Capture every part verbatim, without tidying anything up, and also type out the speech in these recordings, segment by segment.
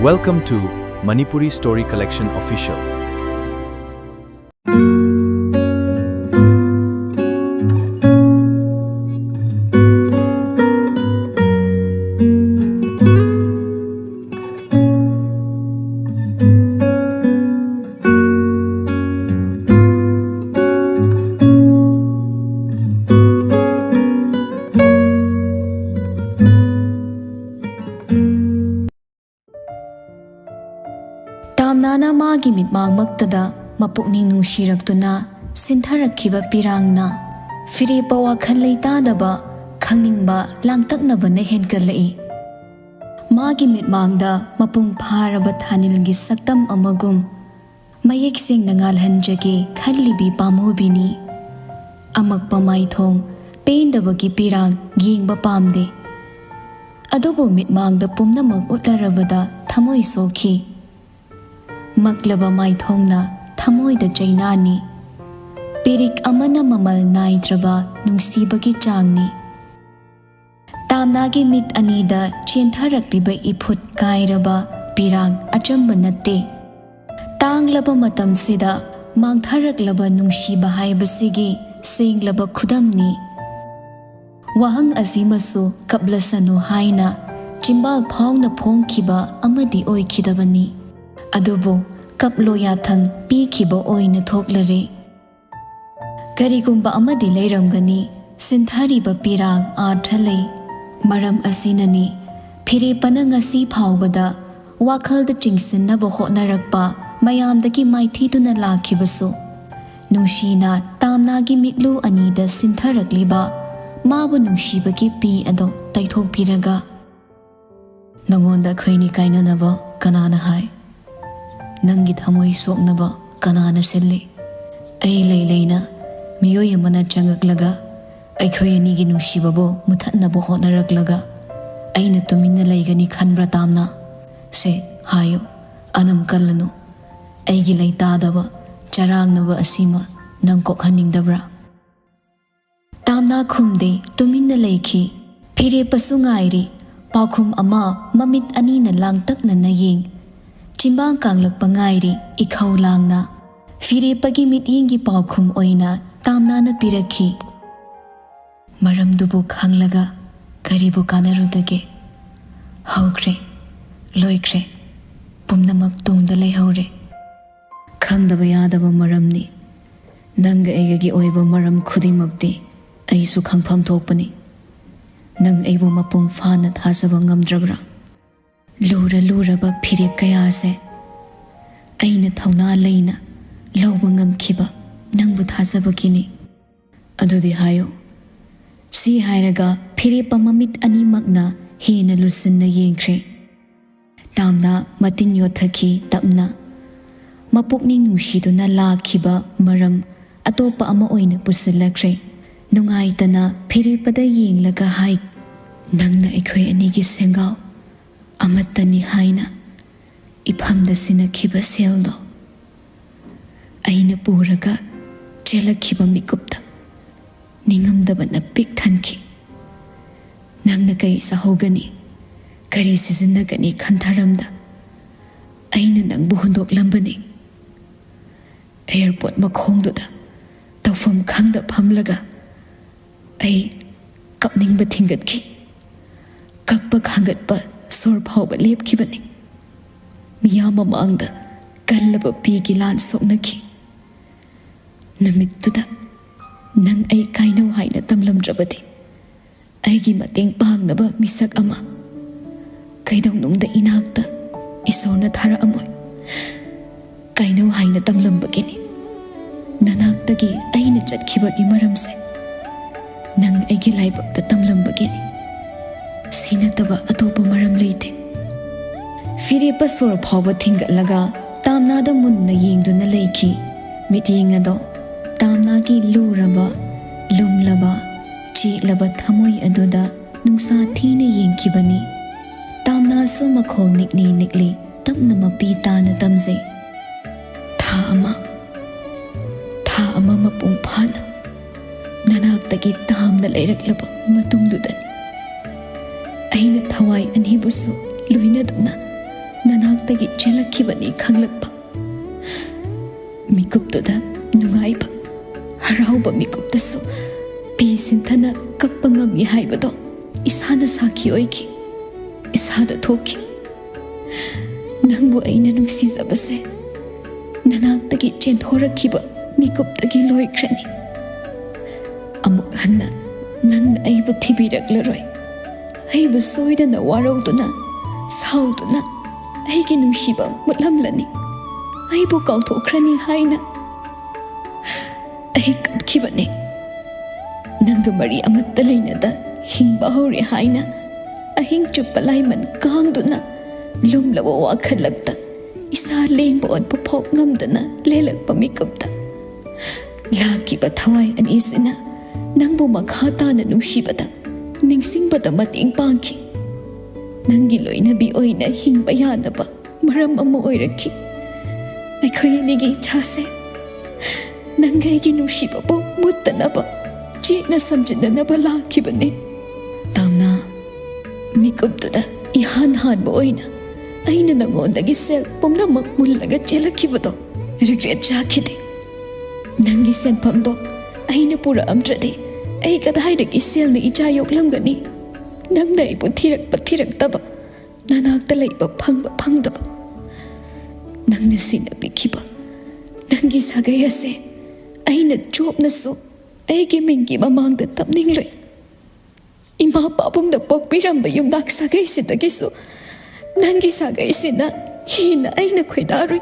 Welcome to Manipuri Story Collection Official. ꯇꯥꯝꯅꯥꯅ ꯃꯥꯒꯤ ꯃꯤꯠꯃꯥꯡꯃꯛꯇꯗ ꯃꯄꯨꯛꯅꯤꯡ ꯅꯨꯡꯁꯤꯔꯛꯇꯨꯅ ꯁꯤꯟꯊꯔꯛꯈꯤꯕ ꯄꯤꯔꯥꯡꯅ ꯐꯤꯔꯦꯞꯄ ꯋꯥꯈꯜ ꯂꯩꯇꯥꯗꯕ, ꯈꯪꯅꯤꯡꯕ ꯂꯥꯡꯇꯛꯅꯕꯅ ꯍꯦꯟꯒꯠꯂꯛꯏ꯫ ꯃꯥꯒꯤ ꯃꯤꯠꯃꯥꯡꯗ ꯃꯄꯨꯡ ꯐꯥꯔꯕ ꯊꯥꯅꯤꯜꯒꯤ ꯁꯛꯇꯝ ꯑꯃꯒꯨꯝ ꯃꯌꯦꯛ ꯁꯦꯡꯅ ꯉꯥꯜꯍꯟꯖꯒꯦ ꯈꯜꯂꯤꯕꯤ ꯄꯥꯝꯃꯨꯕꯤꯅꯤ꯫ ꯑꯃꯛꯄ ꯃꯥꯏꯊꯣꯡ ꯄꯦꯟꯗꯕꯒꯤ ꯄꯤꯔꯥꯡ ꯌꯦꯡꯕ ꯄꯥꯝꯗꯦ꯫ ꯑꯗꯨꯕꯨ ꯃꯤꯠꯃꯥꯡꯗ ꯄꯨꯝꯅꯃꯛ ꯎꯠꯂꯔꯕꯗ ꯊꯃꯣꯏ ꯁꯣꯛꯈꯤ꯫ ꯃꯛꯂꯕ ꯃꯥꯏꯊꯣꯡꯅ ꯊꯃꯣꯏꯗ ꯆꯩꯅꯥꯅꯤ꯫ ꯄꯤꯔꯤꯛ ꯑꯃꯅ ꯃꯃꯜ ꯅꯥꯏꯗ꯭ꯔꯕ ꯅꯨꯡꯁꯤꯕꯒꯤ ꯆꯥꯡꯅꯤ꯫ ꯇꯥꯝꯅꯥꯒꯤ ꯃꯤꯠ ꯑꯅꯤꯗ ꯆꯦꯟꯊꯔꯛꯂꯤꯕ ꯏꯐꯨꯠ ꯀꯥꯏꯔꯕ ꯄꯤꯔꯥꯡ ꯑꯆꯝꯕ ꯅꯠꯇꯦ꯫ ꯇꯥꯡꯂꯕ ꯃꯇꯝꯁꯤꯗ ꯃꯥꯡꯊꯔꯛꯂꯕ ꯅꯨꯡꯁꯤꯕ ꯍꯥꯏꯕꯁꯤꯒꯤ ꯁꯦꯡꯂꯕ ꯈꯨꯗꯝꯅꯤ꯫ ꯋꯥꯍꯪ ꯑꯁꯤꯃꯁꯨ ꯀꯞꯂꯁꯅꯨ ꯍꯥꯏꯅ ꯆꯤꯝꯕꯥꯜ ꯐꯥꯎꯅ ꯐꯣꯡꯈꯤꯕ ꯑꯃꯗꯤ ꯑꯣꯏꯈꯤꯗꯕꯅꯤ꯫ ꯑꯗꯨꯕꯨ ꯀꯞꯂꯣ ꯌꯥꯊꯪ ꯄꯤꯈꯤꯕ ꯑꯣꯏꯅ ꯊꯣꯛꯂꯔꯦ꯫ ꯀꯔꯤꯒꯨꯝꯕ ꯑꯃꯗꯤ ꯂꯩꯔꯝꯒꯅꯤ ꯁꯤꯟꯊꯔꯤꯕ ꯄꯤꯔꯥꯡ ꯑꯥꯔꯊ ꯂꯩ꯫ ꯃꯔꯝ ꯑꯁꯤꯅꯅꯤ ꯐꯤꯔꯦꯞꯄꯅ ꯉꯁꯤ ꯐꯥꯎꯕꯗ ꯋꯥꯈꯜꯗ ꯆꯤꯡꯁꯤꯟꯅꯕ ꯍꯣꯠꯅꯔꯛꯄ ꯃꯌꯥꯝꯗꯒꯤ ꯃꯥꯏꯊꯤꯗꯨꯅ ꯂꯥꯛꯈꯤꯕꯁꯨ꯫ ꯅꯨꯡꯁꯤꯅ ꯇꯥꯝꯅꯥꯒꯤ ꯃꯤꯠꯂꯨ ꯑꯅꯤꯗ ꯁꯤꯟꯊꯔꯛꯂꯤꯕ ꯃꯥꯕꯨ ꯅꯨꯡꯁꯤꯕꯒꯤ ꯄꯤ ꯑꯗꯨ ꯇꯩꯊꯣꯛꯄꯤꯔꯒ, "ꯅꯉꯣꯟꯗ ꯑꯩꯈꯣꯏꯅꯤ ꯀꯥꯏꯅꯅꯕ ꯀꯅꯥꯅ ꯍꯥꯏ? ꯅꯪꯒꯤ ꯊꯃꯣꯏ ꯁꯣꯛꯅꯕ ꯀꯅꯥꯅ ꯁꯤꯜꯂꯤ? ꯑꯩ ꯂꯩ ꯂꯩꯅ ꯃꯤꯑꯣꯏ ꯑꯃꯅ ꯆꯪꯉꯛꯂꯒ ꯑꯩꯈꯣꯏ ꯑꯅꯤꯒꯤ ꯅꯨꯡꯁꯤꯕꯕꯨ ꯃꯨꯊꯠꯅꯕ ꯍꯣꯠꯅꯔꯛꯂꯒ ꯑꯩꯅ ꯇꯨꯃꯤꯟꯅ ꯂꯩꯒꯅꯤ ꯈꯟꯕ꯭ꯔꯥ, ꯇꯥꯝꯅꯥ? ꯁꯦ, ꯍꯥꯏꯌꯨ, ꯑꯅꯝ ꯀꯜꯂꯅꯨ꯫ ꯑꯩꯒꯤ ꯂꯩꯇꯥꯗꯕ, ꯆꯔꯥꯡꯅꯕ ꯑꯁꯤꯃ ꯅꯪ ꯀꯣꯛꯍꯟꯅꯤꯡꯗꯕ꯭ꯔꯥ?" ꯇꯥꯝꯅꯥ ꯈꯨꯝꯗꯦ, ꯇꯨꯃꯤꯟꯅ ꯂꯩꯈꯤ꯫ ꯐꯤꯔꯦꯞꯄꯁꯨ ꯉꯥꯏꯔꯤ꯫ ꯄꯥꯎꯈꯨꯝ ꯑꯃ ꯃꯃꯤꯠ ꯑꯅꯤꯅ ꯂꯥꯡꯇꯛꯅꯅ ꯌꯦꯡ꯫ ꯆꯤꯝꯕꯥꯡ ꯀꯥꯡꯂꯛꯄ ꯉꯥꯏꯔꯤ ꯏꯈꯧ ꯂꯥꯡꯅ꯫ ꯐꯤꯔꯦꯞꯄꯒꯤ ꯃꯤꯠꯌꯦꯡꯒꯤ ꯄꯥꯎꯈꯨꯝ ꯑꯣꯏꯅ ꯇꯥꯝꯅꯥꯅ ꯄꯤꯔꯛꯈꯤ꯫ ꯃꯔꯝꯗꯨꯕꯨ ꯈꯪꯂꯒ ꯀꯔꯤꯕꯨ ꯀꯥꯟꯅꯔꯨꯗꯒꯦ? ꯍꯧꯈ꯭ꯔꯦ, ꯂꯣꯏꯈ꯭ꯔꯦ, ꯄꯨꯝꯅꯃꯛ ꯇꯨꯡꯗ ꯂꯩꯍꯧꯔꯦ꯫ ꯈꯪꯗꯕ ꯌꯥꯗꯕ ꯃꯔꯝꯅꯤ꯫ ꯅꯪꯒ ꯑꯩꯒꯒꯤ ꯑꯣꯏꯕ ꯃꯔꯝ ꯈꯨꯗꯤꯡꯃꯛꯇꯤ ꯑꯩꯁꯨ ꯈꯪꯐꯝ ꯊꯣꯛꯄꯅꯤ꯫ ꯅꯪ ꯑꯩꯕꯨ ꯃꯄꯨꯡ ꯐꯥꯅ ꯊꯥꯖꯕ ꯉꯝꯗ꯭ꯔꯕ꯭ꯔꯥ? ꯂꯨꯔ ꯂꯨꯔꯕ ꯐꯤꯔꯦꯞ ꯀꯌꯥꯁꯦ ꯑꯩꯅ ꯊꯧꯅꯥ ꯂꯩꯅ ꯂꯧꯕ ꯉꯝꯈꯤꯕ ꯅꯪꯕꯨ ꯊꯥꯖꯕꯒꯤꯅꯤ꯫ ꯑꯗꯨꯗꯤ ꯍꯥꯏꯌꯨ꯫ ꯁꯤ ꯍꯥꯏꯔꯒ ꯐꯤꯔꯦꯞꯄ ꯃꯃꯤꯠ ꯑꯅꯤꯃꯛꯅ ꯍꯦꯟꯅ ꯂꯨꯁꯤꯟꯅ ꯌꯦꯡꯈ꯭ꯔꯦ꯫ ꯇꯥꯝꯅ ꯃꯇꯤꯟ ꯌꯣꯠꯊꯈꯤ ꯇꯞꯅ꯫ ꯃꯄꯨꯛꯅꯤꯡ ꯅꯨꯡꯁꯤꯗꯨꯅ ꯂꯥꯛꯈꯤꯕ ꯃꯔꯝ ꯑꯇꯣꯞꯄ ꯑꯃ ꯑꯣꯏꯅ ꯄꯨꯁꯤꯜꯂꯛꯈ꯭ꯔꯦ꯫ ꯅꯨꯡꯉꯥꯏꯇꯅ ꯐꯤꯔꯦꯞꯄꯗ ꯌꯦꯡꯂꯒ ꯍꯥꯏ, "ꯅꯪꯅ ꯑꯩꯈꯣꯏ ꯑꯅꯤꯒꯤ ꯁꯦꯡꯒꯥꯎ ꯑꯃꯠꯇꯅꯤ ꯍꯥꯏꯅ ꯏꯐꯝꯗ ꯁꯤꯟꯅꯈꯤꯕ ꯁꯦꯜꯗꯣ ꯑꯩꯅ ꯄꯨꯔꯒ ꯆꯦꯜꯂꯛꯈꯤꯕ ꯃꯤꯀꯨꯞꯇ ꯅꯤꯡꯉꯝꯗꯕꯅ ꯄꯤꯛ ꯊꯟꯈꯤ꯫ ꯅꯪꯅ ꯀꯔꯤ ꯆꯥꯍꯧꯒꯅꯤ, ꯀꯔꯤ ꯁꯤꯖꯤꯟꯅꯒꯅꯤ ꯈꯟꯊꯔꯝꯗ ꯑꯩꯅ ꯅꯪꯕꯨ ꯍꯨꯟꯗꯣꯛꯂꯝꯕꯅꯤ꯫ ꯑꯦꯌꯥꯔꯄꯣꯔꯠ ꯃꯈꯣꯡꯗꯨꯗ ꯇꯧꯐꯝ ꯈꯪꯗ ꯐꯝꯂꯒ ꯑꯩ ꯀꯞꯅꯤꯡꯕ ꯊꯤꯡꯒꯠꯈꯤ꯫ ꯀꯞꯄ ꯈꯥꯡꯒꯠꯄ ꯁꯣꯔ ꯐꯥꯎꯕ ꯂꯦꯞꯈꯤꯕꯅꯤ꯫ ꯃꯤꯌꯥꯝ ꯃꯃꯥꯡꯗ ꯀꯜꯂꯕ ꯄꯤꯒꯤ ꯂꯥꯟ ꯁꯣꯛꯅꯈꯤ꯫ ꯅꯨꯃꯤꯠꯇꯨꯗ ꯅꯪ ꯑꯩ ꯀꯥꯏꯅꯧ ꯍꯥꯏꯅ ꯇꯝꯂꯝꯗ꯭ꯔꯕꯗꯤ ꯑꯩꯒꯤ ꯃꯇꯦꯡ ꯄꯥꯡꯅꯕ ꯃꯤꯁꯛ ꯑꯃ ꯀꯩꯗꯧꯅꯨꯡꯗ ꯏꯅꯥꯛꯇ ꯏꯁꯣꯔꯅ ꯊꯥꯔꯛꯑꯝꯃꯣꯏ꯫ ꯀꯥꯏꯅꯧ ꯍꯥꯏꯅ ꯇꯝꯂꯝꯕꯒꯤꯅꯤ꯫ ꯅꯅꯥꯛꯇꯒꯤ ꯑꯩꯅ ꯆꯠꯈꯤꯕꯒꯤ ꯃꯔꯝꯁꯦ ꯅꯪ ꯑꯩꯒꯤ ꯂꯥꯏꯕꯛꯇ ꯇꯝꯂꯝꯕꯒꯤꯅꯤ꯫ ꯁꯤ ꯅꯠꯇꯕ ꯑꯇꯣꯞꯄ ꯃꯔꯝ ꯂꯩꯇꯦ꯫ ꯐꯤꯔꯦꯞꯄ ꯁꯣꯔ ꯐꯥꯎꯕ ꯊꯤꯡꯒꯠꯂꯒ ꯇꯥꯝꯅꯥꯗ ꯃꯨꯟꯅ ꯌꯦꯡꯗꯨꯅ ꯂꯩꯈꯤ꯫ ꯃꯤꯠꯌꯦꯡ ꯑꯗꯣ ꯇꯥꯝꯅꯥꯒꯤ ꯂꯨꯔꯕ, ꯂꯨꯝꯂꯕ, ꯆꯦꯠꯂꯕ ꯊꯃꯣꯏ ꯑꯗꯨꯗ ꯅꯨꯡꯁꯥ ꯊꯤꯅ ꯌꯦꯡꯈꯤꯕꯅꯤ꯫ ꯇꯥꯝꯅꯥꯁꯨ ꯃꯈꯣꯜ ꯅꯤꯛꯂꯤ ꯅꯤꯛꯂꯤ ꯇꯞꯅ ꯃꯄꯤ ꯇꯥꯅ ꯇꯝꯖꯩ꯫ ꯊꯥ ꯑꯃ, ꯊꯥ ꯑꯃ ꯃꯄꯨꯡ ꯐꯥꯅ ꯅꯅꯥꯛꯇꯒꯤ ꯇꯥꯝꯅ ꯂꯩꯔꯛꯂꯕ ꯃꯇꯨꯡꯗꯨꯗꯅꯤ ꯑꯩꯅ ꯊꯋꯥꯏ ꯑꯅꯤꯕꯨꯁꯨ ꯂꯣꯏꯅꯗꯨꯅ ꯅꯅꯥꯛꯇꯒꯤ ꯆꯦꯜꯂꯛꯈꯤꯕꯅꯤ ꯈꯪꯂꯛꯄ꯫ ꯃꯤꯀꯨꯞꯇꯨꯗ ꯅꯨꯡꯉꯥꯏꯕ, ꯍꯔꯥꯎꯕ ꯃꯤꯀꯨꯞꯇꯁꯨ ꯄꯤ ꯁꯤꯟꯊꯅ ꯀꯞꯄ ꯉꯝꯃꯤ ꯍꯥꯏꯕꯗꯣ ꯏꯁꯥꯅ ꯁꯥꯈꯤ ꯑꯣꯏꯈꯤ, ꯏꯁꯥꯗ ꯊꯣꯛꯈꯤ꯫ ꯅꯪꯕꯨ ꯑꯩꯅ ꯅꯨꯡꯁꯤꯖꯕꯁꯦ ꯅꯅꯥꯛꯇꯒꯤ ꯆꯦꯟꯊꯣꯔꯛꯈꯤꯕ ꯃꯤꯀꯨꯞꯇꯒꯤ ꯂꯣꯏꯈ꯭ꯔꯅꯤ꯫ ꯑꯃꯨꯛ ꯍꯟꯅ ꯅꯪꯅ ꯑꯩꯕꯨ ꯊꯤꯕꯤꯔꯛꯂꯔꯣꯏ꯫ ꯑꯩꯕꯨ ꯁꯣꯏꯗꯅ ꯋꯥꯔꯧꯗꯨꯅ, ꯁꯥꯎꯗꯨꯅ ꯑꯩꯒꯤ ꯅꯨꯡꯁꯤꯕ ꯃꯨꯠꯂꯝꯂꯅꯤ꯫ ꯑꯩꯕꯨ ꯀꯥꯎꯊꯣꯛꯈ꯭ꯔꯅꯤ ꯍꯥꯏꯅ ꯑꯩ ꯀꯞꯈꯤꯕꯅꯤ꯫ ꯅꯪꯒ ꯃꯔꯤ ꯑꯃꯠꯇ ꯂꯩꯅꯗ ꯍꯤꯡꯕ ꯍꯧꯔꯦ ꯍꯥꯏꯅ ꯑꯍꯤꯡ ꯆꯨꯞꯄ ꯂꯥꯏꯃꯟ ꯀꯥꯡꯗꯨꯅ ꯂꯨꯝꯂꯕ ꯋꯥꯈꯜꯂꯛꯇ ꯏꯁꯥ ꯂꯦꯡꯕ ꯑꯣꯠꯄ ꯐꯥꯎ ꯉꯝꯗꯅ ꯂꯦꯜꯂꯛꯄ ꯃꯤꯀꯨꯞꯇ ꯂꯥꯛꯈꯤꯕ ꯊꯋꯥꯏ ꯑꯅꯤꯁꯤꯅ ꯅꯪꯕꯨ ꯃꯈꯥ ꯇꯥꯅ ꯅꯨꯡꯁꯤꯕꯗ, ꯅꯤꯡꯁꯤꯡꯕꯗ ꯃꯇꯦꯡ ꯄꯥꯡꯈꯤ꯫ ꯅꯪꯒꯤ ꯂꯣꯏꯅꯕꯤ ꯑꯣꯏꯅ ꯍꯤꯡꯕ ꯌꯥꯅꯕ ꯃꯔꯝ ꯑꯃ ꯑꯣꯏꯔꯛꯈꯤ꯫ ꯑꯩꯈꯣꯏ ꯑꯅꯤꯒꯤ ꯏꯆꯥꯁꯦ ꯅꯪꯒ ꯑꯩꯒꯤ ꯅꯨꯡꯁꯤꯕꯕꯨ ꯃꯨꯠꯇꯅꯕ ꯆꯦꯠꯅ ꯁꯝꯖꯤꯟꯅꯅꯕ ꯂꯥꯛꯈꯤꯕꯅꯤ꯫ ꯇꯝꯅ, ꯃꯤꯀꯨꯞꯇꯨꯗ ꯏꯍꯥꯟ ꯍꯥꯟꯕ ꯑꯣꯏꯅ ꯑꯩꯅ ꯅꯉꯣꯟꯗꯒꯤ ꯁꯦꯜ ꯄꯨꯝꯅꯃꯛ ꯃꯨꯜꯂꯒ ꯆꯦꯜꯂꯛꯈꯤꯕꯗꯣ regret ꯆꯥꯈꯤꯗꯦ꯫ ꯅꯪꯒꯤ ꯁꯦꯟꯐꯝꯗꯣ ꯑꯩꯅ ꯄꯨꯔꯛꯑꯝꯗ꯭ꯔꯗꯤ ꯑꯩ ꯀꯗꯥꯏꯗꯒꯤ ꯁꯦꯜꯅ ꯏꯆꯥ ꯌꯣꯛꯂꯝꯒꯅꯤ? ꯅꯪꯅ ꯑꯩꯕꯨ ꯊꯤꯔꯛꯄ ꯊꯤꯔꯛꯇꯕ, ꯅꯅꯥꯛꯇ ꯂꯩꯕ ꯐꯪꯕ ꯐꯪꯗꯕ, ꯅꯪꯅ ꯁꯤꯟꯅꯕꯤꯈꯤꯕ ꯅꯪꯒꯤ ꯁꯥꯒꯩ ꯑꯁꯦ ꯑꯩꯅ ꯆꯣꯞꯅꯁꯨ ꯑꯩꯒꯤ ꯃꯤꯡꯒꯤ ꯃꯃꯥꯡꯗ ꯇꯝꯅꯤꯡꯂꯣꯏ꯫ ꯏꯃꯥ ꯄꯥꯕꯨꯡꯅ ꯄꯣꯛꯄꯤꯔꯝꯕ ꯌꯨꯝꯅꯥꯛ ꯁꯥꯒꯩꯁꯤꯗꯒꯤꯁꯨ ꯅꯪꯒꯤ ꯁꯥꯒꯩꯁꯤꯅ ꯍꯦꯟꯅ ꯑꯩꯅ ꯈꯣꯏꯗꯥꯔꯨꯏ꯫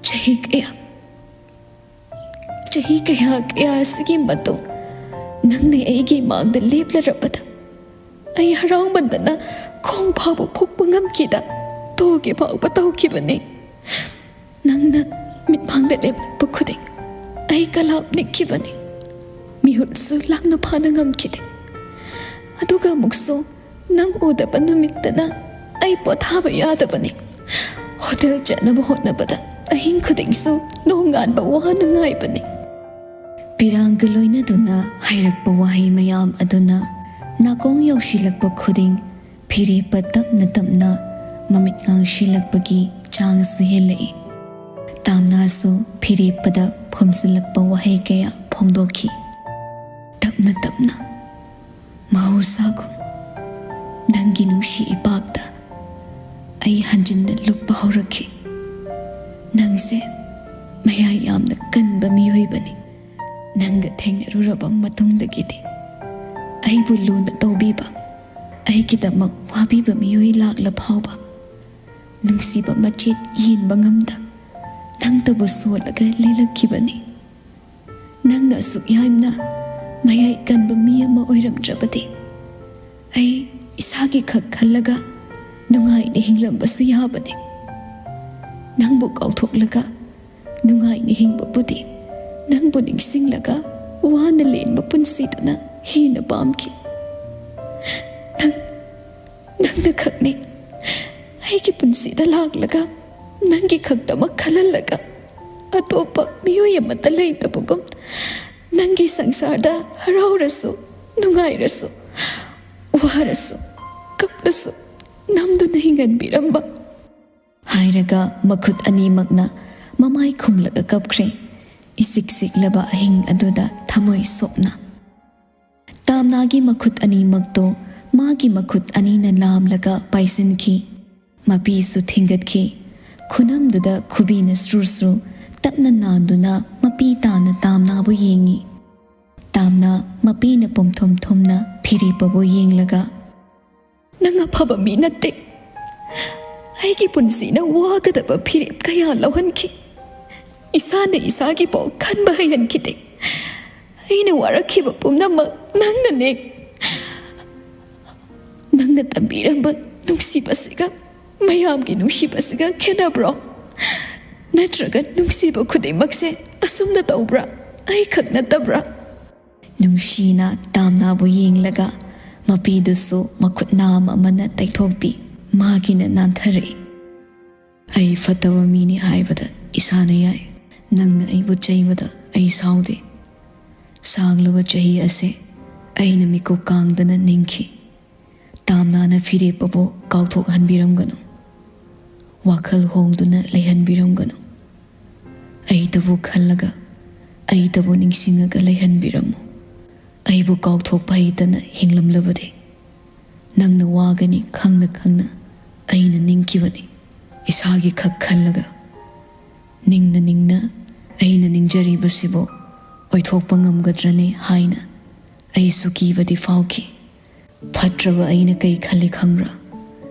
ꯆꯍꯤ ꯀꯌꯥ, ꯆꯍꯤ ꯀꯌꯥ ꯀꯌꯥ ꯑꯁꯤꯒꯤ ꯃꯇꯨꯡ ꯅꯪꯅ ꯑꯩꯒꯤ ꯃꯥꯡꯗ ꯂꯦꯞꯂꯔꯕꯗ ꯑꯩ ꯍꯔꯥꯎꯃꯟꯗꯅ ꯈꯣꯡ ꯐꯥꯎꯕ ꯐꯨꯛꯄ ꯉꯝꯈꯤꯗ ꯇꯨꯒꯦ ꯐꯥꯎꯕ ꯇꯧꯈꯤꯕꯅꯤ꯫ ꯅꯪꯅ ꯃꯤꯠꯃꯥꯡꯗ ꯂꯦꯞꯂꯛꯄ ꯈꯨꯗꯤꯡ ꯑꯩ ꯀꯂꯥꯞ ꯅꯤꯛꯈꯤꯕꯅꯤ꯫ ꯃꯤꯍꯨꯠꯁꯨ ꯂꯥꯡꯅ ꯐꯥꯅ ꯉꯝꯈꯤꯗꯦ꯫ ꯑꯗꯨꯒ ꯑꯃꯨꯛꯁꯨ ꯅꯪ ꯎꯗꯕ ꯅꯨꯃꯤꯠꯇꯅ ꯑꯩ ꯄꯣꯊꯥꯕ ꯌꯥꯗꯕꯅꯤ꯫ ꯍꯣꯇꯦꯜ ꯆꯠꯅꯕ ꯍꯣꯠꯅꯕꯗ ꯑꯍꯤꯡ ꯈꯨꯗꯤꯡꯁꯨ ꯅꯣꯡꯉꯥꯟꯕ ꯋꯥꯅ ꯉꯥꯏꯕꯅꯤ꯫ ꯄꯤꯔꯥꯡꯒ ꯂꯣꯏꯅꯗꯨꯅ ꯍꯥꯏꯔꯛꯄ ꯋꯥꯍꯩ ꯃꯌꯥꯝ ꯑꯗꯨꯅ ꯅꯥꯀꯣꯡ ꯌꯧꯁꯤꯜꯂꯛꯄ ꯈꯨꯗꯤꯡ ꯐꯤꯔꯦꯞꯄ ꯇꯞꯅ ꯇꯞꯅ ꯃꯃꯤꯠ ꯉꯥꯡꯁꯤꯜꯂꯛꯄꯒꯤ ꯆꯥꯡꯁꯨ ꯍꯦꯜꯂꯛꯏ꯫ ꯇꯥꯝꯅꯥꯁꯨ ꯐꯤꯔꯦꯞꯄꯗ ꯐꯨꯝꯖꯤꯜꯂꯛꯄ ꯋꯥꯍꯩ ꯀꯌꯥ ꯐꯣꯡꯗꯣꯛꯈꯤ꯫ ꯇꯞꯅ ꯇꯞꯅ, ꯃꯍꯧꯁꯥꯒꯨꯝ, ꯅꯪꯒꯤ ꯅꯨꯡꯁꯤ ꯏꯄꯥꯛꯇ ꯑꯩ ꯍꯟꯖꯤꯟꯅ ꯂꯨꯞꯄ ꯍꯧꯔꯛꯈꯤ꯫ ꯅꯪꯁꯦ ꯃꯌꯥꯏ ꯌꯥꯝꯅ ꯀꯟꯕ ꯃꯤꯑꯣꯏꯕꯅꯤ꯫ ꯅꯪꯒ ꯊꯦꯡꯅꯔꯨꯔꯕ ꯃꯇꯨꯡꯗꯒꯤꯗꯤ ꯑꯩꯕꯨ ꯂꯨꯅ ꯇꯧꯕꯤꯕ, ꯑꯩꯒꯤꯗꯃꯛ ꯋꯥꯕꯤꯕ ꯃꯤꯑꯣꯏ ꯂꯥꯛꯂ ꯐꯥꯎꯕ ꯅꯨꯡꯁꯤꯕ ꯃꯆꯦꯠ ꯌꯦꯟꯕ ꯉꯝꯗ ꯅꯪꯇꯕꯨ ꯁꯣꯜꯂꯒ ꯂꯦꯜꯂꯛꯈꯤꯕꯅꯤ꯫ ꯅꯪꯅ ꯑꯁꯨꯛ ꯌꯥꯝꯅ ꯃꯌꯥꯏ ꯀꯟꯕ ꯃꯤ ꯑꯃ ꯑꯣꯏꯔꯝꯗ꯭ꯔꯕꯗꯤ ꯑꯩ ꯏꯁꯥꯒꯤ ꯈꯛ ꯈꯜꯂꯒ ꯅꯨꯡꯉꯥꯏꯅ ꯍꯤꯡꯂꯝꯕꯁꯨ ꯌꯥꯕꯅꯤ꯫ ꯅꯪꯕꯨ ꯀꯥꯎꯊꯣꯛꯂꯒ ꯅꯨꯡꯉꯥꯏꯅ ꯍꯤꯡꯕꯕꯨꯗꯤ ꯅꯪꯕꯨ ꯅꯤꯡꯁꯤꯡꯂꯒ ꯋꯥꯅ ꯂꯦꯟꯕ ꯄꯨꯟꯁꯤꯗꯨꯅ ꯍꯦꯟꯅ ꯄꯥꯝꯈꯤ꯫ ꯅꯪ, ꯅꯪꯅ ꯈꯛꯅꯤ ꯑꯩꯒꯤ ꯄꯨꯟꯁꯤꯗ ꯂꯥꯛꯂꯒ ꯅꯪꯒꯤ ꯈꯛꯇꯃꯛ ꯈꯜꯍꯜꯂꯒ ꯑꯇꯣꯞꯄ ꯃꯤꯑꯣꯏ ꯑꯃꯠꯇ ꯂꯩꯇꯕꯒꯨꯝ ꯅꯪꯒꯤ ꯁꯪꯁꯥꯔꯗ ꯍꯔꯥꯎꯔꯁꯨ, ꯅꯨꯡꯉꯥꯏꯔꯁꯨ, ꯋꯥꯔꯁꯨ, ꯀꯞꯂꯁꯨ ꯅꯝꯗꯨꯅ ꯍꯤꯡꯍꯟꯕꯤꯔꯝꯕ꯫ ꯍꯥꯏꯔꯒ ꯃꯈꯨꯠ ꯑꯅꯤꯃꯛꯅ ꯃꯃꯥꯏ ꯈꯨꯝꯂꯒ ꯀꯞꯈ꯭ꯔꯦ꯫ ꯏꯁꯤꯛ ꯁꯤꯛꯂꯕ ꯑꯍꯤꯡ ꯑꯗꯨꯗ ꯊꯃꯣꯏ ꯁꯣꯛꯅ꯫ ꯇꯥꯝꯅꯥꯒꯤ ꯃꯈꯨꯠ ꯑꯅꯤꯃꯛꯇꯣ ꯃꯥꯒꯤ ꯃꯈꯨꯠ ꯑꯅꯤꯅ ꯂꯥꯝꯂꯒ ꯄꯥꯏꯁꯤꯟꯈꯤ꯫ ꯃꯄꯤꯁꯨ ꯊꯤꯡꯒꯠꯈꯤ꯫ ꯈꯨꯅꯝꯗꯨꯗ ꯈꯨꯕꯤꯅ ꯁ꯭ꯔꯨ ꯁ꯭ꯔꯨ ꯇꯞꯅ ꯅꯥꯟꯗꯨꯅ ꯃꯄꯤ ꯇꯥꯅ ꯇꯥꯝꯅꯥꯕꯨ ꯌꯦꯡꯉꯤ꯫ ꯇꯥꯝꯅꯥ ꯃꯄꯤꯅ ꯄꯨꯝꯊꯨꯝ ꯊꯨꯝꯅ ꯐꯤꯔꯦꯞꯄꯕꯨ ꯌꯦꯡꯂꯒ, "ꯅꯪ ꯑꯐꯕ ꯃꯤ ꯅꯠꯇꯦ꯫ ꯑꯩꯒꯤ ꯄꯨꯟꯁꯤꯅ ꯋꯥꯒꯗꯕ ꯐꯤꯔꯦꯞ ꯀꯌꯥ ꯂꯧꯍꯟꯈꯤ꯫ ꯏꯁꯥꯅ ꯏꯁꯥꯒꯤ ꯄꯥꯎ ꯈꯟꯕ ꯍꯩꯍꯟꯈꯤꯗꯦ꯫ ꯑꯩꯅ ꯋꯥꯔꯛꯈꯤꯕ ꯄꯨꯝꯅꯃꯛ ꯅꯪꯅꯅꯦ꯫ ꯅꯪꯅ ꯇꯝꯕꯤꯔꯝꯕ ꯅꯨꯡꯁꯤꯕꯁꯤꯒ ꯃꯌꯥꯝꯒꯤ ꯅꯨꯡꯁꯤꯕꯁꯤꯒ ꯈꯦꯠꯅꯕ꯭ꯔꯣ? ꯅꯠꯇ꯭ꯔꯒ ꯅꯨꯡꯁꯤꯕ ꯈꯨꯗꯤꯡꯃꯛꯁꯦ ꯑꯁꯨꯝꯅ ꯇꯧꯕ꯭ꯔꯥ? ꯑꯩ ꯈꯛ ꯅꯠꯇꯕ꯭ꯔꯥ?" ꯅꯨꯡꯁꯤꯅ ꯇꯥꯝꯅꯥꯕꯨ ꯌꯦꯡꯂꯒ ꯃꯄꯤꯗꯨꯁꯨ ꯃꯈꯨꯠ ꯅꯥꯝ ꯑꯃꯅ ꯇꯩꯊꯣꯛꯄꯤ꯫ ꯃꯥꯒꯤꯅ ꯅꯥꯟꯊꯔꯛꯏ꯫ "ꯑꯩ ꯐꯠꯇꯕ ꯃꯤꯅꯤ ꯍꯥꯏꯕꯗ ꯏꯁꯥꯅ ꯌꯥꯏ꯫ ꯅꯪꯅ ꯑꯩꯕꯨ ꯆꯩꯕꯗ ꯑꯩ ꯁꯥꯎꯗꯦ꯫ ꯁꯥꯡꯂꯕ ꯆꯍꯤ ꯑꯁꯦ ꯑꯩꯅ ꯃꯤꯀꯨꯞ ꯀꯥꯡꯗꯅ ꯅꯤꯡꯈꯤ꯫ ꯇꯥꯝꯅꯥꯅ ꯐꯤꯔꯦꯞꯄꯕꯨ ꯀꯥꯎꯊꯣꯛꯍꯟꯕꯤꯔꯝꯒꯅꯨ꯫ ꯋꯥꯈꯜ ꯍꯣꯡꯗꯨꯅ ꯂꯩꯍꯟꯕꯤꯔꯝꯒꯅꯨ꯫ ꯑꯩꯇꯕꯨ ꯈꯜꯂꯒ, ꯑꯩꯇꯕꯨ ꯅꯤꯡꯁꯤꯡꯉꯒ ꯂꯩꯍꯟꯕꯤꯔꯝꯃꯨ꯫ ꯑꯩꯕꯨ ꯀꯥꯎꯊꯣꯛꯄ ꯍꯩꯇꯅ ꯍꯤꯡꯂꯝꯂꯕꯗꯤ, ꯅꯪꯅ ꯋꯥꯒꯅꯤ ꯈꯪꯅ ꯈꯪꯅ ꯑꯩꯅ ꯅꯤꯡꯈꯤꯕꯅꯤ꯫ ꯏꯁꯥꯒꯤ ꯈꯛ ꯈꯜꯂꯒ, ꯅꯤꯡꯅ ꯅꯤꯡꯅ ꯑꯩꯅ ꯅꯤꯡꯖꯔꯤꯕꯁꯤꯕꯨ ꯑꯣꯏꯊꯣꯛꯄ ꯉꯝꯒꯗ꯭ꯔꯅꯦ ꯍꯥꯏꯅ ꯑꯩꯁꯨ ꯀꯤꯕꯗꯤ ꯐꯥꯎꯈꯤ꯫ ꯐꯠꯇ꯭ꯔꯕ ꯑꯩꯅ ꯀꯩ ꯈꯜꯂꯤ ꯈꯪꯕ꯭ꯔꯥ?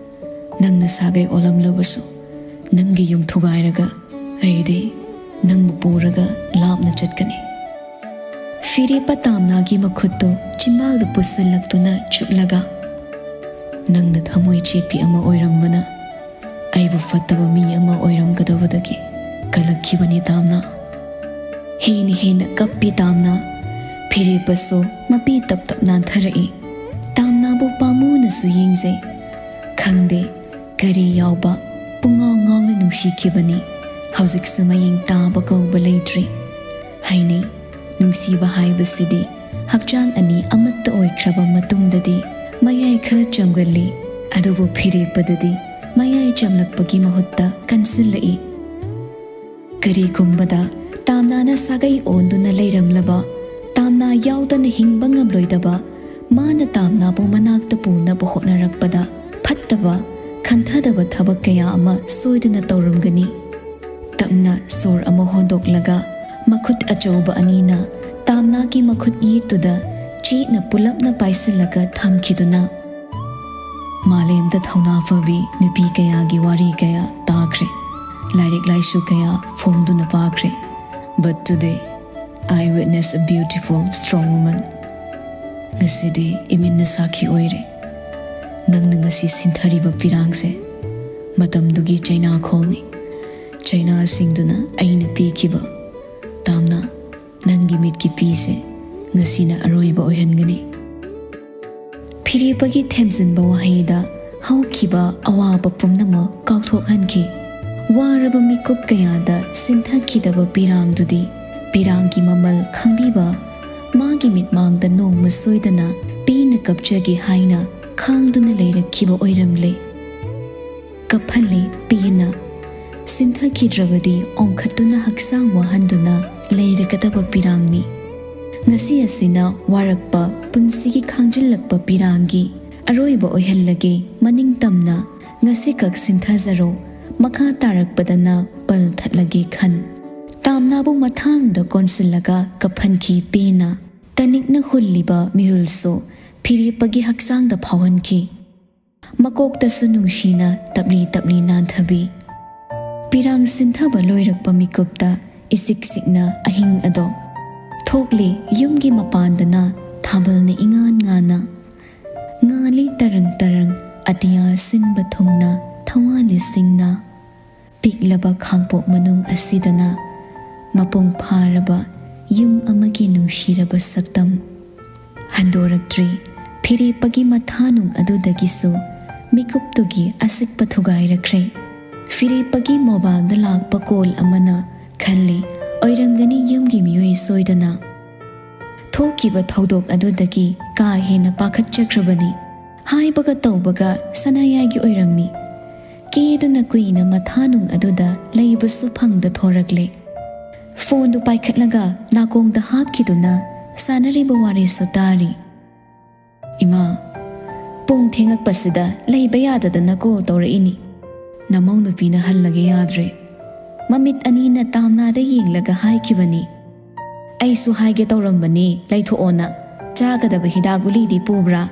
ꯅꯪꯅ ꯁꯥꯒꯩ ꯑꯣꯜꯂꯝꯂꯕꯁꯨ, ꯅꯪꯒꯤ ꯌꯨꯝ ꯊꯨꯒꯥꯏꯔꯒ ꯑꯩꯗꯤ ꯅꯪꯕꯨ ꯄꯨꯔꯒ ꯂꯥꯞꯅ ꯆꯠꯀꯅꯤ꯫ ꯐꯤꯔꯦꯞꯄ ꯇꯥꯝꯅꯥꯒꯤ ꯃꯈꯨꯠꯇꯨ ꯆꯤꯝꯕꯥꯜꯗ ꯄꯨꯁꯤꯜꯂꯛꯇꯨꯅ ꯆꯨꯞꯂꯒ, "ꯅꯪꯅ ꯊꯃꯣꯏ ꯆꯦꯠꯄꯤ ꯑꯃ ꯑꯣꯏꯔꯝꯕꯅ ꯑꯩꯕꯨ ꯐꯠꯇꯕ ꯃꯤ ꯑꯃ ꯑꯣꯏꯔꯝꯒꯗꯕꯗꯒꯤ ꯀꯜꯂꯛꯈꯤꯕꯅꯤ ꯇꯥꯝꯅꯥ"꯫ ꯍꯦꯟꯅ ꯍꯦꯟꯅ ꯀꯞꯄꯤ ꯇꯥꯝꯅꯥ꯫ ꯐꯤꯔꯦꯞꯄꯁꯨ ꯃꯄꯤ ꯇꯞ ꯇꯞ ꯅꯥꯟꯊꯔꯛꯏ꯫ ꯇꯥꯝꯅꯥꯕꯨ ꯄꯥꯝꯃꯨꯅꯁꯨ ꯌꯦꯡꯖꯩ꯫ ꯈꯪꯗꯦ ꯀꯔꯤ ꯌꯥꯎꯕ, ꯄꯨꯡꯉꯥꯎ ꯉꯥꯎꯅ ꯅꯨꯡꯁꯤꯈꯤꯕꯅꯤ꯫ ꯍꯧꯖꯤꯛꯁꯨ ꯃꯌꯦꯡ ꯇꯥꯕ ꯀꯧꯕ ꯂꯩꯇ꯭ꯔꯤ꯫ ꯍꯥꯏꯅꯩ, ꯅꯨꯡꯁꯤꯕ ꯍꯥꯏꯕꯁꯤꯗꯤ ꯍꯛꯆꯥꯡ ꯑꯅꯤ ꯑꯃꯠꯇ ꯑꯣꯏꯈ꯭ꯔꯕ ꯃꯇꯨꯡꯗꯗꯤ ꯃꯌꯥꯏ ꯈꯔ ꯆꯝꯒꯜꯂꯤ, ꯑꯗꯨꯕꯨ ꯐꯤꯔꯦꯞꯄꯗꯗꯤ ꯃꯌꯥꯏ ꯆꯝꯂꯛꯄꯒꯤ ꯃꯍꯨꯠꯇ ꯀꯟꯁꯤꯜꯂꯛꯏ꯫ ꯀꯔꯤꯒꯨꯝꯕꯗ ꯇꯥꯝꯅꯥꯅ ꯁꯥꯒꯩ ꯑꯣꯟꯗꯨꯅ ꯂꯩꯔꯝꯂꯕ, ꯇꯥꯝꯅꯥ ꯌꯥꯎꯗꯅ ꯍꯤꯡꯕ ꯉꯝꯂꯣꯏꯗꯕ, ꯃꯥꯅ ꯇꯥꯝꯅꯥꯕꯨ ꯃꯅꯥꯛꯇ ꯄꯨꯅꯕ ꯍꯣꯠꯅꯔꯛꯄꯗ ꯐꯠꯇꯕ, ꯈꯟꯊꯗꯕ ꯊꯕꯛ ꯀꯌꯥ ꯑꯃ ꯁꯣꯏꯗꯅ ꯇꯧꯔꯝꯒꯅꯤ꯫ ꯇꯞꯅ ꯁꯣꯔ ꯑꯃ ꯍꯣꯟꯗꯣꯛꯂꯒ, ꯃꯈꯨꯠ ꯑꯆꯧꯕ ꯑꯅꯤꯅ ꯇꯥꯝꯅꯥꯒꯤ ꯃꯈꯨꯠ ꯌꯦꯠꯇꯨꯗ ꯆꯦꯠꯅ ꯄꯨꯂꯞꯅ ꯄꯥꯏꯁꯤꯜꯂꯒ ꯊꯝꯈꯤꯗꯨꯅ, "ꯃꯥꯂꯦꯝꯗ ꯊꯧꯅꯥ ꯐꯕꯤ ꯅꯨꯄꯤ ꯀꯌꯥꯒꯤ ꯋꯥꯔꯤ ꯀꯌꯥ ꯇꯥꯈ꯭ꯔꯦ, ꯂꯥꯏꯔꯤꯛ ꯂꯥꯏꯁꯨ ꯀꯌꯥ ꯐꯣꯡꯗꯨꯅ ꯄꯥꯈ꯭ꯔꯦ, but today I witness a beautiful, strong woman꯫ ꯉꯁꯤꯗꯤ ꯏꯃꯤꯠꯅ ꯁꯥꯈꯤ ꯑꯣꯏꯔꯦ꯫ ꯅꯪꯅ ꯉꯁꯤ ꯁꯤꯟꯊꯔꯤꯕ ꯄꯤꯔꯥꯡꯁꯦ ꯃꯇꯝꯗꯨꯒꯤ ꯆꯩꯅꯥꯈꯣꯜꯅꯤ, ꯆꯩꯅꯥꯁꯤꯡꯗꯨꯅ ꯑꯩꯅ ꯄꯤꯈꯤꯕ꯫ ꯇꯥꯝꯅꯥ, ꯅꯪꯒꯤ ꯃꯤꯠꯀꯤ ꯄꯤꯁꯦ ꯉꯁꯤꯅ ꯑꯔꯣꯏꯕ ꯑꯣꯏꯍꯟꯒꯅꯤ"꯫ ꯐꯤꯔꯦꯞꯄꯒꯤ ꯊꯦꯝꯖꯤꯟꯕ ꯋꯥꯍꯩꯗ ꯍꯧꯈꯤꯕ ꯑꯋꯥꯕ ꯄꯨꯝꯅꯃꯛ ꯀꯥꯎꯊꯣꯛꯍꯟꯈꯤ꯫ ꯋꯥꯔꯕ ꯃꯤꯀꯨꯞ ꯀꯌꯥꯗ ꯁꯤꯟꯊꯈꯤꯗꯕ ꯄꯤꯔꯥꯡꯗꯨꯗꯤ ꯄꯤꯔꯥꯡꯒꯤ ꯃꯃꯜ ꯈꯪꯕꯤꯕ ꯃꯥꯒꯤ ꯃꯤꯠꯃꯥꯡꯗ ꯅꯣꯡꯃ ꯁꯣꯏꯗꯅ ꯄꯦꯟꯅ ꯀꯞꯆꯒꯦ ꯍꯥꯏꯅ ꯈꯥꯡꯗꯨꯅ ꯂꯩꯔꯛꯈꯤꯕ ꯑꯣꯏꯔꯝꯂꯦ꯫ ꯀꯞꯍꯜꯂꯤ ꯄꯦꯟꯅ꯫ ꯁꯤꯟꯊꯈꯤꯗ꯭ꯔꯕꯗꯤ ꯑꯣꯟꯈꯠꯇꯨꯅ ꯍꯛꯆꯥꯡ ꯋꯥꯍꯟꯗꯨꯅ ꯂꯩꯔꯒꯗꯕ ꯄꯤꯔꯥꯡꯅꯤ꯫ ꯉꯁꯤ ꯑꯁꯤꯅ ꯋꯥꯔꯛꯄ ꯄꯨꯟꯁꯤꯒꯤ ꯈꯥꯡꯖꯤꯜꯂꯛꯄ ꯄꯤꯔꯥꯡꯒꯤ ꯑꯔꯣꯏꯕ ꯑꯣꯏꯍꯜꯂꯒꯦ꯫ ꯃꯅꯤꯡ ꯇꯝꯅ ꯉꯁꯤꯈꯛ ꯁꯤꯟꯊꯖꯔꯣ, ꯃꯈꯥ ꯇꯥꯔꯛꯄꯗꯅ ꯄꯜ ꯊꯠꯂꯒꯦ ꯈꯟ꯫ ꯇꯥꯝꯅꯥꯕꯨ ꯃꯊꯥꯡꯗ ꯀꯣꯟꯁꯤꯜꯂꯒ ꯀꯞꯍꯟꯈꯤ ꯄꯦꯟꯅ꯫ ꯇꯅꯤꯛꯅ ꯍꯨꯜꯂꯤꯕ ꯃꯤꯍꯨꯜꯁꯨ ꯐꯤꯔꯦꯞꯄꯒꯤ ꯍꯛꯆꯥꯡꯗ ꯐꯥꯎꯍꯟꯈꯤ꯫ ꯃꯀꯣꯛꯇꯁꯨ ꯅꯨꯡꯁꯤꯅ ꯇꯞꯂꯤ ꯇꯞꯂꯤ ꯅꯥꯟꯊꯕꯤ꯫ ꯄꯤꯔꯥꯡ ꯁꯤꯟꯊꯕ ꯂꯣꯏꯔꯛꯄ ꯃꯤꯀꯨꯞꯇ ꯏꯁꯤꯛ ꯁꯤꯛꯅ ꯑꯍꯤꯡ ꯑꯗꯣ ꯊꯣꯛꯂꯤ꯫ ꯌꯨꯝꯒꯤ ꯃꯄꯥꯟꯗꯅ ꯊꯥꯕꯜꯅ ꯏꯉꯥꯟ ꯉꯥꯟꯅ ꯉꯥꯜꯂꯤ꯫ ꯇꯔꯪ ꯇꯔꯪ ꯑꯇꯤꯌꯥ ꯁꯤꯟꯕ ꯊꯨꯡꯅ ꯊꯋꯥꯟ ꯂꯤꯁꯤꯡꯅ ꯄꯤꯛꯂꯕ ꯈꯥꯡꯄꯣꯛ ꯃꯅꯨꯡ ꯑꯁꯤꯗꯅ ꯃꯄꯨꯡ ꯐꯥꯔꯕ ꯌꯨꯝ ꯑꯃꯒꯤ ꯅꯨꯡꯁꯤꯔꯕ ꯁꯛꯇꯝ ꯍꯟꯗꯣꯔꯛꯇ꯭ꯔꯤ꯫ ꯐꯤꯔꯦꯞꯄꯒꯤ ꯃꯊꯥꯅꯨꯡ ꯑꯗꯨꯗꯒꯤꯁꯨ ꯃꯤꯀꯨꯞꯇꯨꯒꯤ ꯑꯁꯤꯛꯄ ꯊꯨꯒꯥꯏꯔꯛꯈ꯭ꯔꯦ꯫ ꯐꯤꯔꯦꯞꯄꯒꯤ ꯃꯣꯕꯥꯏꯜꯗ ꯂꯥꯛꯄ ꯀꯣꯜ ꯑꯃꯅ ꯈꯜꯂꯤ, ꯑꯣꯏꯔꯝꯒꯅꯤ ꯌꯨꯝꯒꯤ ꯃꯤꯑꯣꯏ ꯁꯣꯏꯗꯅ꯫ ꯊꯣꯛꯈꯤꯕ ꯊꯧꯗꯣꯛ ꯑꯗꯨꯗꯒꯤ ꯀꯥ ꯍꯦꯟꯅ ꯄꯥꯈꯠꯆꯈ꯭ꯔꯕꯅꯤ꯫ ꯍꯥꯏꯕꯒ ꯇꯧꯕꯒ ꯁꯅꯥꯌꯥꯏꯒꯤ ꯑꯣꯏꯔꯝꯃꯤ꯫ ꯀꯦꯗꯨꯅ ꯀꯨꯏꯅ ꯃꯊꯥꯅꯨꯡ ꯑꯗꯨꯗ ꯂꯩꯕꯁꯨ ꯐꯪꯗ ꯊꯣꯔꯛꯂꯦ꯫ ꯐꯣꯟꯗꯨ ꯄꯥꯏꯈꯠꯂꯒ ꯅꯥꯀꯣꯡꯗ ꯍꯥꯞꯈꯤꯗꯨꯅ ꯁꯥꯟꯅꯔꯤꯕ ꯋꯥꯔꯤꯁꯨ ꯇꯥꯔꯤ꯫ "ꯏꯃꯥ, ꯄꯨꯡ ꯊꯦꯡꯉꯛꯄꯁꯤꯗ ꯂꯩꯕ ꯌꯥꯗꯗꯅ ꯀꯣꯜ ꯇꯧꯔꯛꯏꯅꯤ꯫ ꯅꯃꯧ ꯅꯨꯄꯤꯅ ꯍꯜꯂꯒꯦ ꯌꯥꯗ꯭ꯔꯦ꯫ ꯃꯃꯤꯠ ꯑꯅꯤꯅ ꯇꯥꯝꯅꯥꯗ ꯌꯦꯡꯂꯒ ꯍꯥꯏꯈꯤꯕꯅꯤ꯫ ꯑꯩꯁꯨ ꯍꯥꯏꯒꯦ ꯇꯧꯔꯝꯕꯅꯤ ꯂꯩꯊꯣꯛꯑꯣꯅ꯫ ꯆꯥꯒꯗꯕ ꯍꯤꯗꯥꯛ ꯒꯨꯂꯤꯗꯤ ꯄꯨꯕ꯭ꯔꯥ?"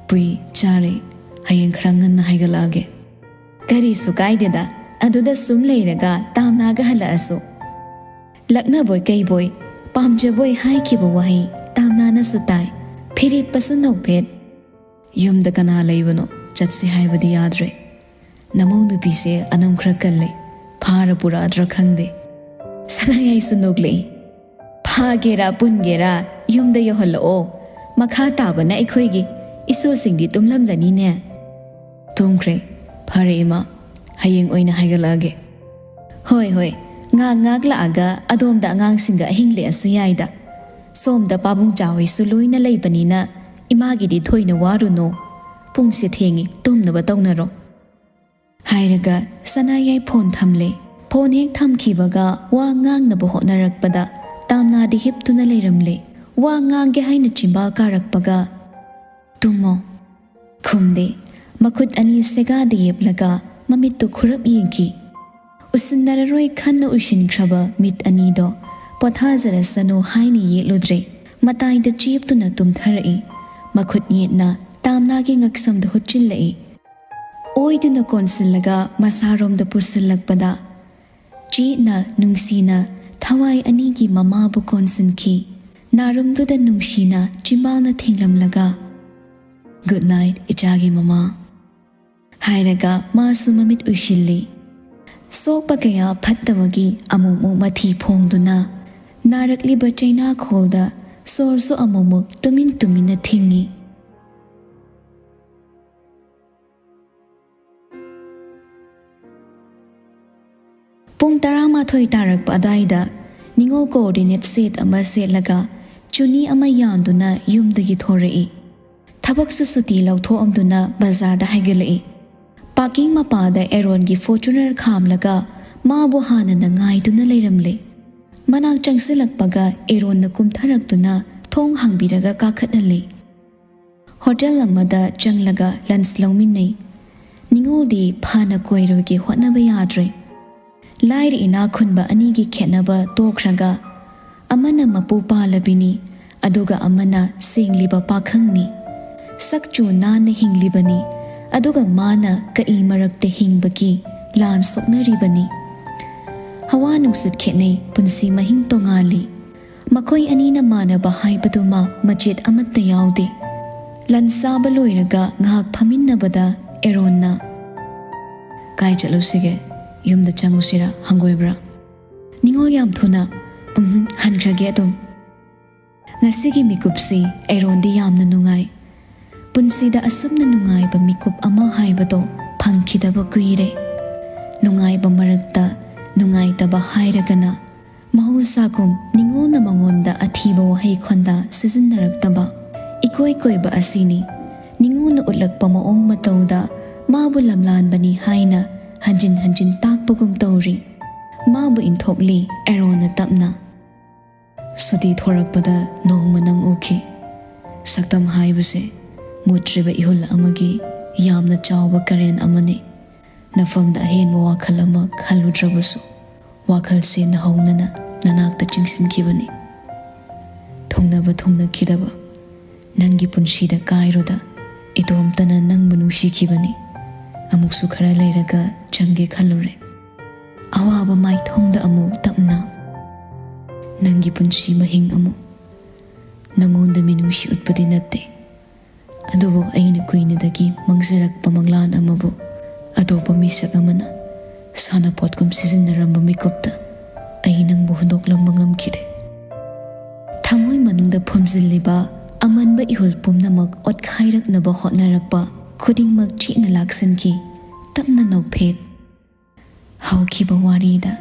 "ꯄꯨꯏ, ꯆꯥꯔꯦ꯫ ꯍꯌꯦꯡ ꯈꯔ ꯉꯟꯅ ꯍꯥꯏꯒꯠꯂꯛꯑꯒꯦ꯫" "ꯀꯔꯤꯁꯨ ꯀꯥꯏꯗꯦꯗ, ꯑꯗꯨꯗ ꯁꯨꯝ ꯂꯩꯔꯒ ꯇꯥꯝꯅꯥꯒ ꯍꯜꯂꯛꯑꯁꯨ꯫" ꯂꯛꯅꯕꯣꯏ ꯀꯩꯕꯣꯏ, ꯄꯥꯝꯖꯕꯣꯏ ꯍꯥꯏꯈꯤꯕ ꯋꯥꯍꯩ ꯇꯥꯝꯅꯥꯅꯁꯨ ꯇꯥꯏ꯫ ꯐꯤꯔꯦꯞꯄꯁꯨ ꯅꯣꯛꯐꯦꯠ꯫ "ꯌꯨꯝꯗ ꯀꯅꯥ ꯂꯩꯕꯅꯣ? ꯆꯠꯁꯤ ꯍꯥꯏꯕꯗꯤ ꯌꯥꯗ꯭ꯔꯦ꯫ ꯅꯃꯧ ꯅꯨꯄꯤꯁꯦ ꯑꯅꯝ ꯈꯔ ꯀꯜꯂꯦ꯫ ꯐꯥꯔ ꯄꯨꯔꯛꯑꯗ꯭ꯔꯥ ꯈꯪꯗꯦ꯫" ꯁꯅꯥꯌꯥꯏꯁꯨ ꯅꯣꯛꯂꯛꯏ꯫ "ꯐꯥꯒꯦꯔꯥ ꯄꯨꯟꯒꯦꯔꯥ ꯌꯨꯝꯗ ꯌꯧꯍꯜꯂꯛꯑꯣ꯫ ꯃꯈꯥ ꯇꯥꯕꯅ ꯑꯩꯈꯣꯏꯒꯤ꯫ ꯏꯁꯨꯁꯤꯡꯗꯤ ꯇꯨꯝꯂꯝꯂꯅꯤꯅꯦ꯫" "ꯇꯨꯝꯈ꯭ꯔꯦ꯫ ꯐꯔꯦ ꯏꯃꯥ, ꯍꯌꯦꯡ ꯑꯣꯏꯅ ꯍꯥꯏꯒꯠꯂꯛꯑꯒꯦ꯫" "ꯍꯣꯏ, ꯍꯣꯏ, ꯉꯥꯛ ꯉꯥꯛ ꯂꯥꯛꯑꯒ ꯑꯗꯣꯝꯗ ꯑꯉꯥꯡꯁꯤꯡꯒ ꯑꯍꯤꯡ ꯂꯦꯛꯑꯁꯨ ꯌꯥꯏꯗ꯫ "ꯁꯣꯝꯗ ꯄꯥꯕꯨꯡ ꯆꯥꯍꯣꯏꯁꯨ ꯂꯣꯏꯅ ꯂꯩꯕꯅꯤꯅ ꯏꯃꯥꯒꯤꯗꯤ ꯊꯣꯏꯅ ꯋꯥꯔꯨꯅꯨ꯫ ꯄꯨꯡꯁꯦ ꯊꯦꯡꯉꯤ, ꯇꯨꯝꯅꯕ ꯇꯧꯅꯔꯣ" ꯍꯥꯏꯔꯒ ꯁꯅꯥꯌꯥꯏ ꯐꯣꯟ ꯊꯝꯂꯦ꯫ ꯐꯣꯟ ꯍꯦꯛ ꯊꯝꯈꯤꯕꯒ ꯋꯥ ꯉꯥꯡꯅꯕ ꯍꯣꯠꯅꯔꯛꯄꯗ ꯇꯥꯝꯅꯥꯗꯤ ꯍꯤꯞꯇꯨꯅ ꯂꯩꯔꯝꯂꯦ꯫ ꯋꯥ ꯉꯥꯡꯒꯦ ꯍꯥꯏꯅ ꯆꯤꯝꯕꯥꯜ ꯀꯥꯔꯛꯄꯒ, "ꯇꯨꯝꯃꯣ" ꯈꯨꯝꯗꯦ꯫ ꯃꯈꯨꯠ ꯑꯅꯤ ꯁꯦꯒꯥꯗ ꯌꯦꯞꯂꯒ ꯃꯃꯤꯠꯇꯨ ꯈꯨꯔꯞ ꯌꯦꯡꯈꯤ꯫ ꯎꯁꯤꯟꯅꯔꯔꯣꯏ ꯈꯟꯅ ꯎꯏꯁꯤꯟꯈ꯭ꯔꯕ ꯃꯤꯠ ꯑꯅꯤꯗꯣ ꯄꯣꯊꯥꯖꯔꯁꯅꯨ ꯍꯥꯏꯅ ꯌꯦꯠꯂꯨꯗ꯭ꯔꯦ꯫ ꯃꯇꯥꯏꯗ ꯆꯦꯞꯇꯨꯅ ꯇꯨꯝꯊꯔꯛꯏ꯫ ꯃꯈꯨꯠ ꯌꯦꯠꯅ ꯇꯥꯝꯅꯥꯒꯤ ꯉꯛꯁꯝꯗ ꯍꯨꯠꯆꯤꯜꯂꯛꯏ꯫ ꯑꯣꯏꯗꯨꯅ ꯀꯣꯟꯁꯤꯜꯂꯒ ꯃꯁꯥꯔꯣꯝꯗ ꯄꯨꯁꯤꯜꯂꯛꯄꯗ, ꯆꯦꯠꯅ ꯅꯨꯡꯁꯤꯅ ꯊꯋꯥꯏ ꯑꯅꯤꯒꯤ ꯃꯃꯥꯕꯨ ꯀꯣꯟꯁꯤꯟꯈꯤ꯫ ꯅꯥꯔꯨꯝꯗꯨꯗ ꯅꯨꯡꯁꯤꯅ ꯆꯤꯝꯕꯥꯜꯅ ꯊꯦꯡꯂꯝꯂꯒ, "Good night, ꯏꯆꯥꯒꯤ ꯃꯃꯥ" ꯍꯥꯏꯔꯒ ꯃꯥꯁꯨ ꯃꯃꯤꯠ ꯎꯏꯁꯤꯜꯂꯤ꯫ ꯁꯣꯛꯄ ꯀꯌꯥ ꯐꯠꯇꯕꯒꯤ ꯑꯃꯨꯛꯃꯨꯛ ꯃꯊꯤ ꯐꯣꯡꯗꯨꯅ ꯅꯥꯔꯛꯂꯤꯕ ꯆꯩꯅꯥꯈꯣꯜꯗ ꯁꯣꯔꯁꯨ ꯑꯃꯨꯛꯃꯨꯛ ꯇꯨꯃꯤꯟ ꯇꯨꯃꯤꯟꯅ ꯊꯤꯡꯏ꯫ ꯄꯨꯡ ꯇꯔꯥꯃꯥꯊꯣꯏ ꯇꯥꯔꯛꯄ ꯑꯗꯥꯏꯗ ꯅꯤꯉꯣꯜ coordinate set ꯑꯃ ꯁꯦꯠꯂꯒ ꯆꯨꯅꯤ ꯑꯃ ꯌꯥꯟꯗꯨꯅ ꯌꯨꯝꯗꯒꯤ ꯊꯣꯔꯛꯏ꯫ ꯊꯕꯛꯁꯨ ꯁꯨꯇꯤ ꯂꯧꯊꯣꯛꯑꯝꯗꯨꯅ ꯕꯖꯥꯔꯗ ꯍꯥꯏꯒꯠꯂꯛꯏ꯫ Parking ꯃꯄꯥꯗ ꯑꯦꯔꯣꯟꯒꯤ Fortuner ꯈꯥꯝꯂꯒ ꯃꯥꯕꯨ ꯍꯥꯟꯅꯅ ꯉꯥꯏꯗꯨꯅ ꯂꯩꯔꯝꯂꯦ꯫ ꯃꯅꯥꯛ ꯆꯪꯁꯤꯜꯂꯛꯄꯒ ꯑꯦꯔꯣꯟꯅ ꯀꯨꯝꯊꯔꯛꯇꯨꯅ ꯊꯣꯡ ꯍꯥꯡꯕꯤꯔꯒ ꯀꯥꯈꯠꯍꯜꯂꯤ꯫ ꯍꯣꯇꯦꯜ ꯑꯃꯗ ꯆꯪꯂꯒ lunch ꯂꯧꯃꯤꯟꯅꯩ꯫ ꯅꯤꯉꯣꯜꯗꯤ ꯐꯅ ꯀꯣꯏꯔꯣꯏꯒꯦ ꯍꯣꯠꯅꯕ ꯌꯥꯗ꯭ꯔꯦ꯫ ꯂꯥꯏꯔ ꯏꯅꯥꯛ ꯈꯨꯟꯕ ꯑꯅꯤꯒꯤ ꯈꯦꯠꯅꯕ ꯇꯣꯛꯈ꯭ꯔꯒ, ꯑꯃꯅ ꯃꯄꯨ ꯄꯥꯜꯂꯕꯤꯅꯤ, ꯑꯗꯨꯒ ꯑꯃꯅ ꯁꯦꯡꯂꯤꯕ ꯄꯥꯈꯪꯅꯤ꯫ ꯁꯛ ꯆꯨ ꯅꯥꯟꯅ ꯍꯤꯡꯂꯤꯕꯅꯤ, ꯑꯗꯨꯒ ꯃꯥꯅ ꯀꯛꯏ ꯃꯔꯛꯇ ꯍꯤꯡꯕꯒꯤ ꯂꯥꯟ ꯁꯣꯛꯅꯔꯤꯕꯅꯤ꯫ ꯍꯋꯥ ꯅꯨꯡꯁꯤꯠ ꯈꯦꯠꯅꯩ, ꯄꯨꯟꯁꯤ ꯃꯍꯤꯡ ꯇꯣꯉꯥꯜꯂꯤ꯫ ꯃꯈꯣꯏ ꯑꯅꯤꯅ ꯃꯥꯟꯅꯕ ꯍꯥꯏꯕꯗꯨꯃ ꯃꯆꯦꯠ ꯑꯃꯠꯇ ꯌꯥꯎꯗꯦ꯫ Lunch ꯆꯥꯕ ꯂꯣꯏꯔꯒ ꯉꯥꯏꯍꯥꯛ ꯐꯝꯃꯤꯟꯅꯕꯗ ꯑꯦꯔꯣꯟꯅ, "ꯀꯥꯏ ꯆꯠꯂꯨꯁꯤꯒꯦ? ꯌꯨꯝꯗ ꯆꯪꯉꯨꯁꯤꯔꯥ? ꯍꯪꯒꯣꯏꯕ꯭ꯔꯥ?" ꯅꯤꯉꯣꯜ ꯌꯥꯝ ꯊꯨꯅ, "ꯎꯝ, ꯍꯟꯈ꯭ꯔꯒꯦ ꯑꯗꯨꯝ"꯫ ꯉꯁꯤꯒꯤ ꯃꯤꯀꯨꯞꯁꯤ ꯑꯦꯔꯣꯟꯗꯤ ꯌꯥꯝꯅ ꯅꯨꯡꯉꯥꯏ꯫ ꯄꯨꯟꯁꯤꯗ ꯑꯁꯨꯝꯅ ꯅꯨꯡꯉꯥꯏꯕ ꯃꯤꯀꯨꯞ ꯑꯃ ꯍꯥꯏꯕꯗꯣ ꯐꯪꯈꯤꯗꯕ ꯀꯨꯏꯔꯦ꯫ ꯅꯨꯡꯉꯥꯏꯕ ꯃꯔꯛꯇ ꯅꯨꯡꯉꯥꯏꯇꯕ ꯍꯥꯏꯔꯒꯅ, ꯃꯍꯧꯁꯥꯒꯨꯝ ꯅꯤꯉꯣꯜꯅ ꯃꯉꯣꯟꯗ ꯑꯊꯤꯕ ꯋꯥꯍꯩ ꯈꯣꯟꯗꯥ ꯁꯤꯖꯤꯟꯅꯔꯛꯇꯕ ꯏꯀꯣꯏ ꯀꯣꯏꯕ ꯑꯁꯤꯅꯤ꯫ ꯅꯤꯉꯣꯜꯅ ꯎꯠꯂꯛꯄ ꯃꯑꯣꯡ ꯃꯇꯧꯗ ꯃꯥꯕꯨ ꯂꯝꯂꯥꯟꯕꯅꯤ ꯍꯥꯏꯅ ꯍꯟꯖꯤꯟ ꯍꯟꯖꯤꯟ ꯇꯥꯛꯄꯒꯨꯝ ꯇꯧꯔꯤ꯫ ꯃꯥꯕꯨ ꯏꯟꯊꯣꯛꯂꯤ ꯑꯦꯔꯣꯟꯅ ꯇꯞꯅ꯫ ꯁꯨꯇꯤ ꯊꯣꯔꯛꯄꯗ ꯅꯣꯡꯃ ꯅꯪ ꯎꯈꯤ꯫ ꯁꯛꯇꯝ ꯍꯥꯏꯕꯁꯦ ꯃꯨꯠꯇ꯭ꯔꯤꯕ ꯏꯍꯨꯜ ꯑꯃꯒꯤ ꯌꯥꯝꯅ ꯆꯥꯎꯕ ꯀꯔꯦꯟ ꯑꯃꯅꯤ꯫ ꯅꯐꯝꯗ ꯑꯍꯦꯟꯕ ꯋꯥꯈꯜ ꯑꯃ ꯈꯜꯂꯨꯗ꯭ꯔꯕꯁꯨ, ꯋꯥꯈꯜꯁꯦ ꯅꯍꯧꯅꯅ ꯅꯅꯥꯛꯇ ꯆꯤꯡꯁꯤꯟꯈꯤꯕꯅꯤ꯫ ꯊꯨꯡꯅꯕ ꯊꯨꯡꯅꯈꯤꯗꯕ ꯅꯪꯒꯤ ꯄꯨꯟꯁꯤꯗ ꯀꯥꯏꯔꯣꯗ, ꯏꯇꯣꯝꯇꯅ ꯅꯪꯕꯨ ꯅꯨꯡꯁꯤꯈꯤꯕꯅꯤ꯫ ꯑꯃꯨꯛꯁꯨ ꯈꯔ ꯂꯩꯔꯒ ꯆꯪꯒꯦ ꯈꯜꯂꯨꯔꯦ꯫ ꯑꯋꯥꯕ ꯃꯥꯏꯊꯣꯡꯗ ꯑꯃꯨꯛ ꯇꯞꯅ ꯅꯪꯒꯤ ꯄꯨꯟꯁꯤ ꯃꯍꯤꯡ ꯑꯃꯨꯛ꯫ ꯅꯪꯉꯣꯟꯗ ꯃꯤꯅꯨꯡꯁꯤ ꯎꯠꯄꯗꯤ ꯅꯠꯇꯦ, ꯑꯗꯨꯕꯨ ꯑꯩꯅ ꯀꯨꯏꯅꯗꯒꯤ ꯃꯪꯖꯔꯛꯄ ꯃꯪꯂꯥꯟ ꯑꯃꯕꯨ ꯑꯇꯣꯞꯄ ꯃꯤꯁꯛ ꯑꯃꯅ ꯁꯥꯟꯅꯄꯣꯠꯀꯨꯝ ꯁꯤꯖꯤꯟꯅꯔꯝꯕ ꯃꯤꯀꯨꯞꯇ ꯑꯩ ꯅꯪꯕꯨ ꯍꯨꯟꯗꯣꯛꯂꯝꯕ ꯉꯝꯈꯤꯗꯦ꯫ ꯊꯃꯣꯏ ꯃꯅꯨꯡꯗ ꯐꯨꯝꯖꯤꯜꯂꯤꯕ ꯑꯃꯟꯕ ꯏꯍꯨꯜ ꯄꯨꯝꯅꯃꯛ ꯑꯣꯠꯈꯥꯏꯔꯛꯅꯕ ꯍꯣꯠꯅꯔꯛꯄ ꯈꯨꯗꯤꯡꯃꯛ ꯆꯦꯠꯅ ꯂꯥꯛꯁꯤꯟꯈꯤ꯫ ꯇꯞꯅ ꯅꯣꯛꯐꯦꯠ꯫ ꯍꯧꯈꯤꯕ ꯋꯥꯔꯤꯗ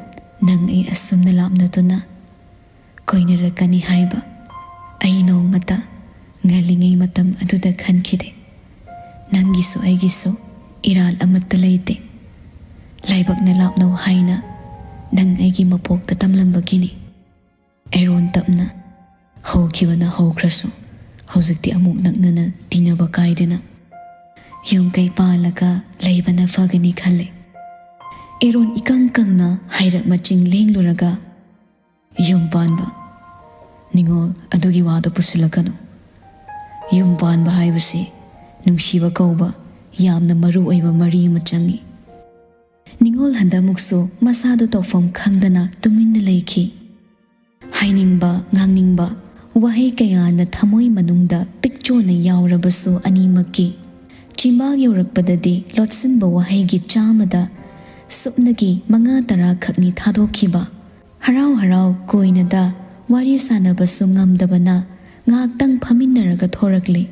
ꯅꯪ ꯑꯩ ꯑꯁꯨꯝꯅ ꯂꯥꯞꯅꯗꯨꯅ ꯀꯣꯏꯅꯔꯛꯀꯅꯤ ꯍꯥꯏꯕ ꯑꯩ ꯅꯣꯡꯃꯇ ꯉꯜꯂꯤꯉꯩ ꯃꯇꯝ ꯑꯗꯨꯗ ꯈꯟꯈꯤꯗꯦ꯫ ꯅꯪꯒꯤꯁꯨ ꯑꯩꯒꯤꯁꯨ ꯏꯔꯥꯜ ꯑꯃꯠꯇ ꯂꯩꯇꯦ꯫ ꯂꯥꯏꯕꯛꯅ ꯂꯥꯞꯅꯧ ꯍꯥꯏꯅ ꯅꯪ ꯑꯩꯒꯤ ꯃꯄꯣꯛꯇ ꯇꯝꯂꯝꯕꯒꯤꯅꯤ꯫ ꯑꯦꯔꯣꯟ ꯇꯞꯅ꯫ ꯍꯧꯈꯤꯕꯅ ꯍꯧꯈ꯭ꯔꯁꯨ, ꯍꯧꯖꯤꯛꯇꯤ ꯑꯃꯨꯛ ꯅꯛꯅꯅ ꯇꯤꯟꯅꯕ ꯀꯥꯏꯗꯅ ꯌꯨꯝ ꯀꯩ ꯄꯥꯜꯂꯒ ꯂꯩꯕꯅ ꯐꯒꯅꯤ ꯈꯜꯂꯦ꯫ ꯑꯦꯔꯣꯟ ꯏꯀꯪ ꯀꯪꯅ ꯍꯥꯏꯔꯛ ꯃꯆꯤꯡ ꯂꯦꯡꯂꯨꯔꯒ, "ꯌꯨꯝ ꯄꯥꯟꯕ? ꯅꯤꯉꯣꯜ, ꯑꯗꯨꯒꯤ ꯋꯥꯗꯣ ꯄꯨꯁꯤꯜꯂꯛꯀꯅꯨ꯫ ꯌꯨꯝ ꯄꯥꯟꯕ ꯍꯥꯏꯕꯁꯤ ꯅꯨꯡꯁꯤꯕ ꯀꯧꯕ ꯌꯥꯝꯅ ꯃꯔꯨ ꯑꯣꯏꯕ ꯃꯔꯤ ꯑꯃ ꯆꯪꯏ꯫" ꯅꯤꯉꯣꯜ ꯍꯟꯗꯛꯃꯨꯛꯁꯨ ꯃꯁꯥꯗꯨ ꯇꯧꯐꯝ ꯈꯪꯗꯅ ꯇꯨꯃꯤꯟꯅ ꯂꯩꯈꯤ꯫ ꯍꯥꯏꯅꯤꯡꯕ, ꯉꯥꯡꯅꯤꯡꯕ ꯋꯥꯍꯩ ꯀꯌꯥꯅ ꯊꯃꯣꯏ ꯃꯅꯨꯡꯗ ꯄꯤꯛꯆꯣꯅ ꯌꯥꯎꯔꯕꯁꯨ, ꯑꯅꯤꯃꯛꯀꯤ ꯆꯤꯝꯕꯥꯜ ꯌꯧꯔꯛꯄꯗꯗꯤ ꯂꯣꯠꯁꯤꯟꯕ ꯋꯥꯍꯩꯒꯤ ꯆꯥꯝꯃꯗ ꯁꯨꯞꯅꯒꯤ ꯃꯉꯥ ꯇꯔꯥ ꯈꯛꯅꯤ ꯊꯥꯗꯣꯛꯈꯤꯕ꯫ ꯍꯔꯥꯎ ꯍꯔꯥꯎ ꯀꯣꯏꯅꯗ ꯋꯥꯔꯤ ꯁꯥꯟꯅꯕꯁꯨ ꯉꯝꯗꯕꯅ ꯉꯥꯏꯍꯥꯛꯇꯪ ꯐꯝꯃꯤꯟꯅꯔꯒ ꯊꯣꯔꯛꯂꯦ꯫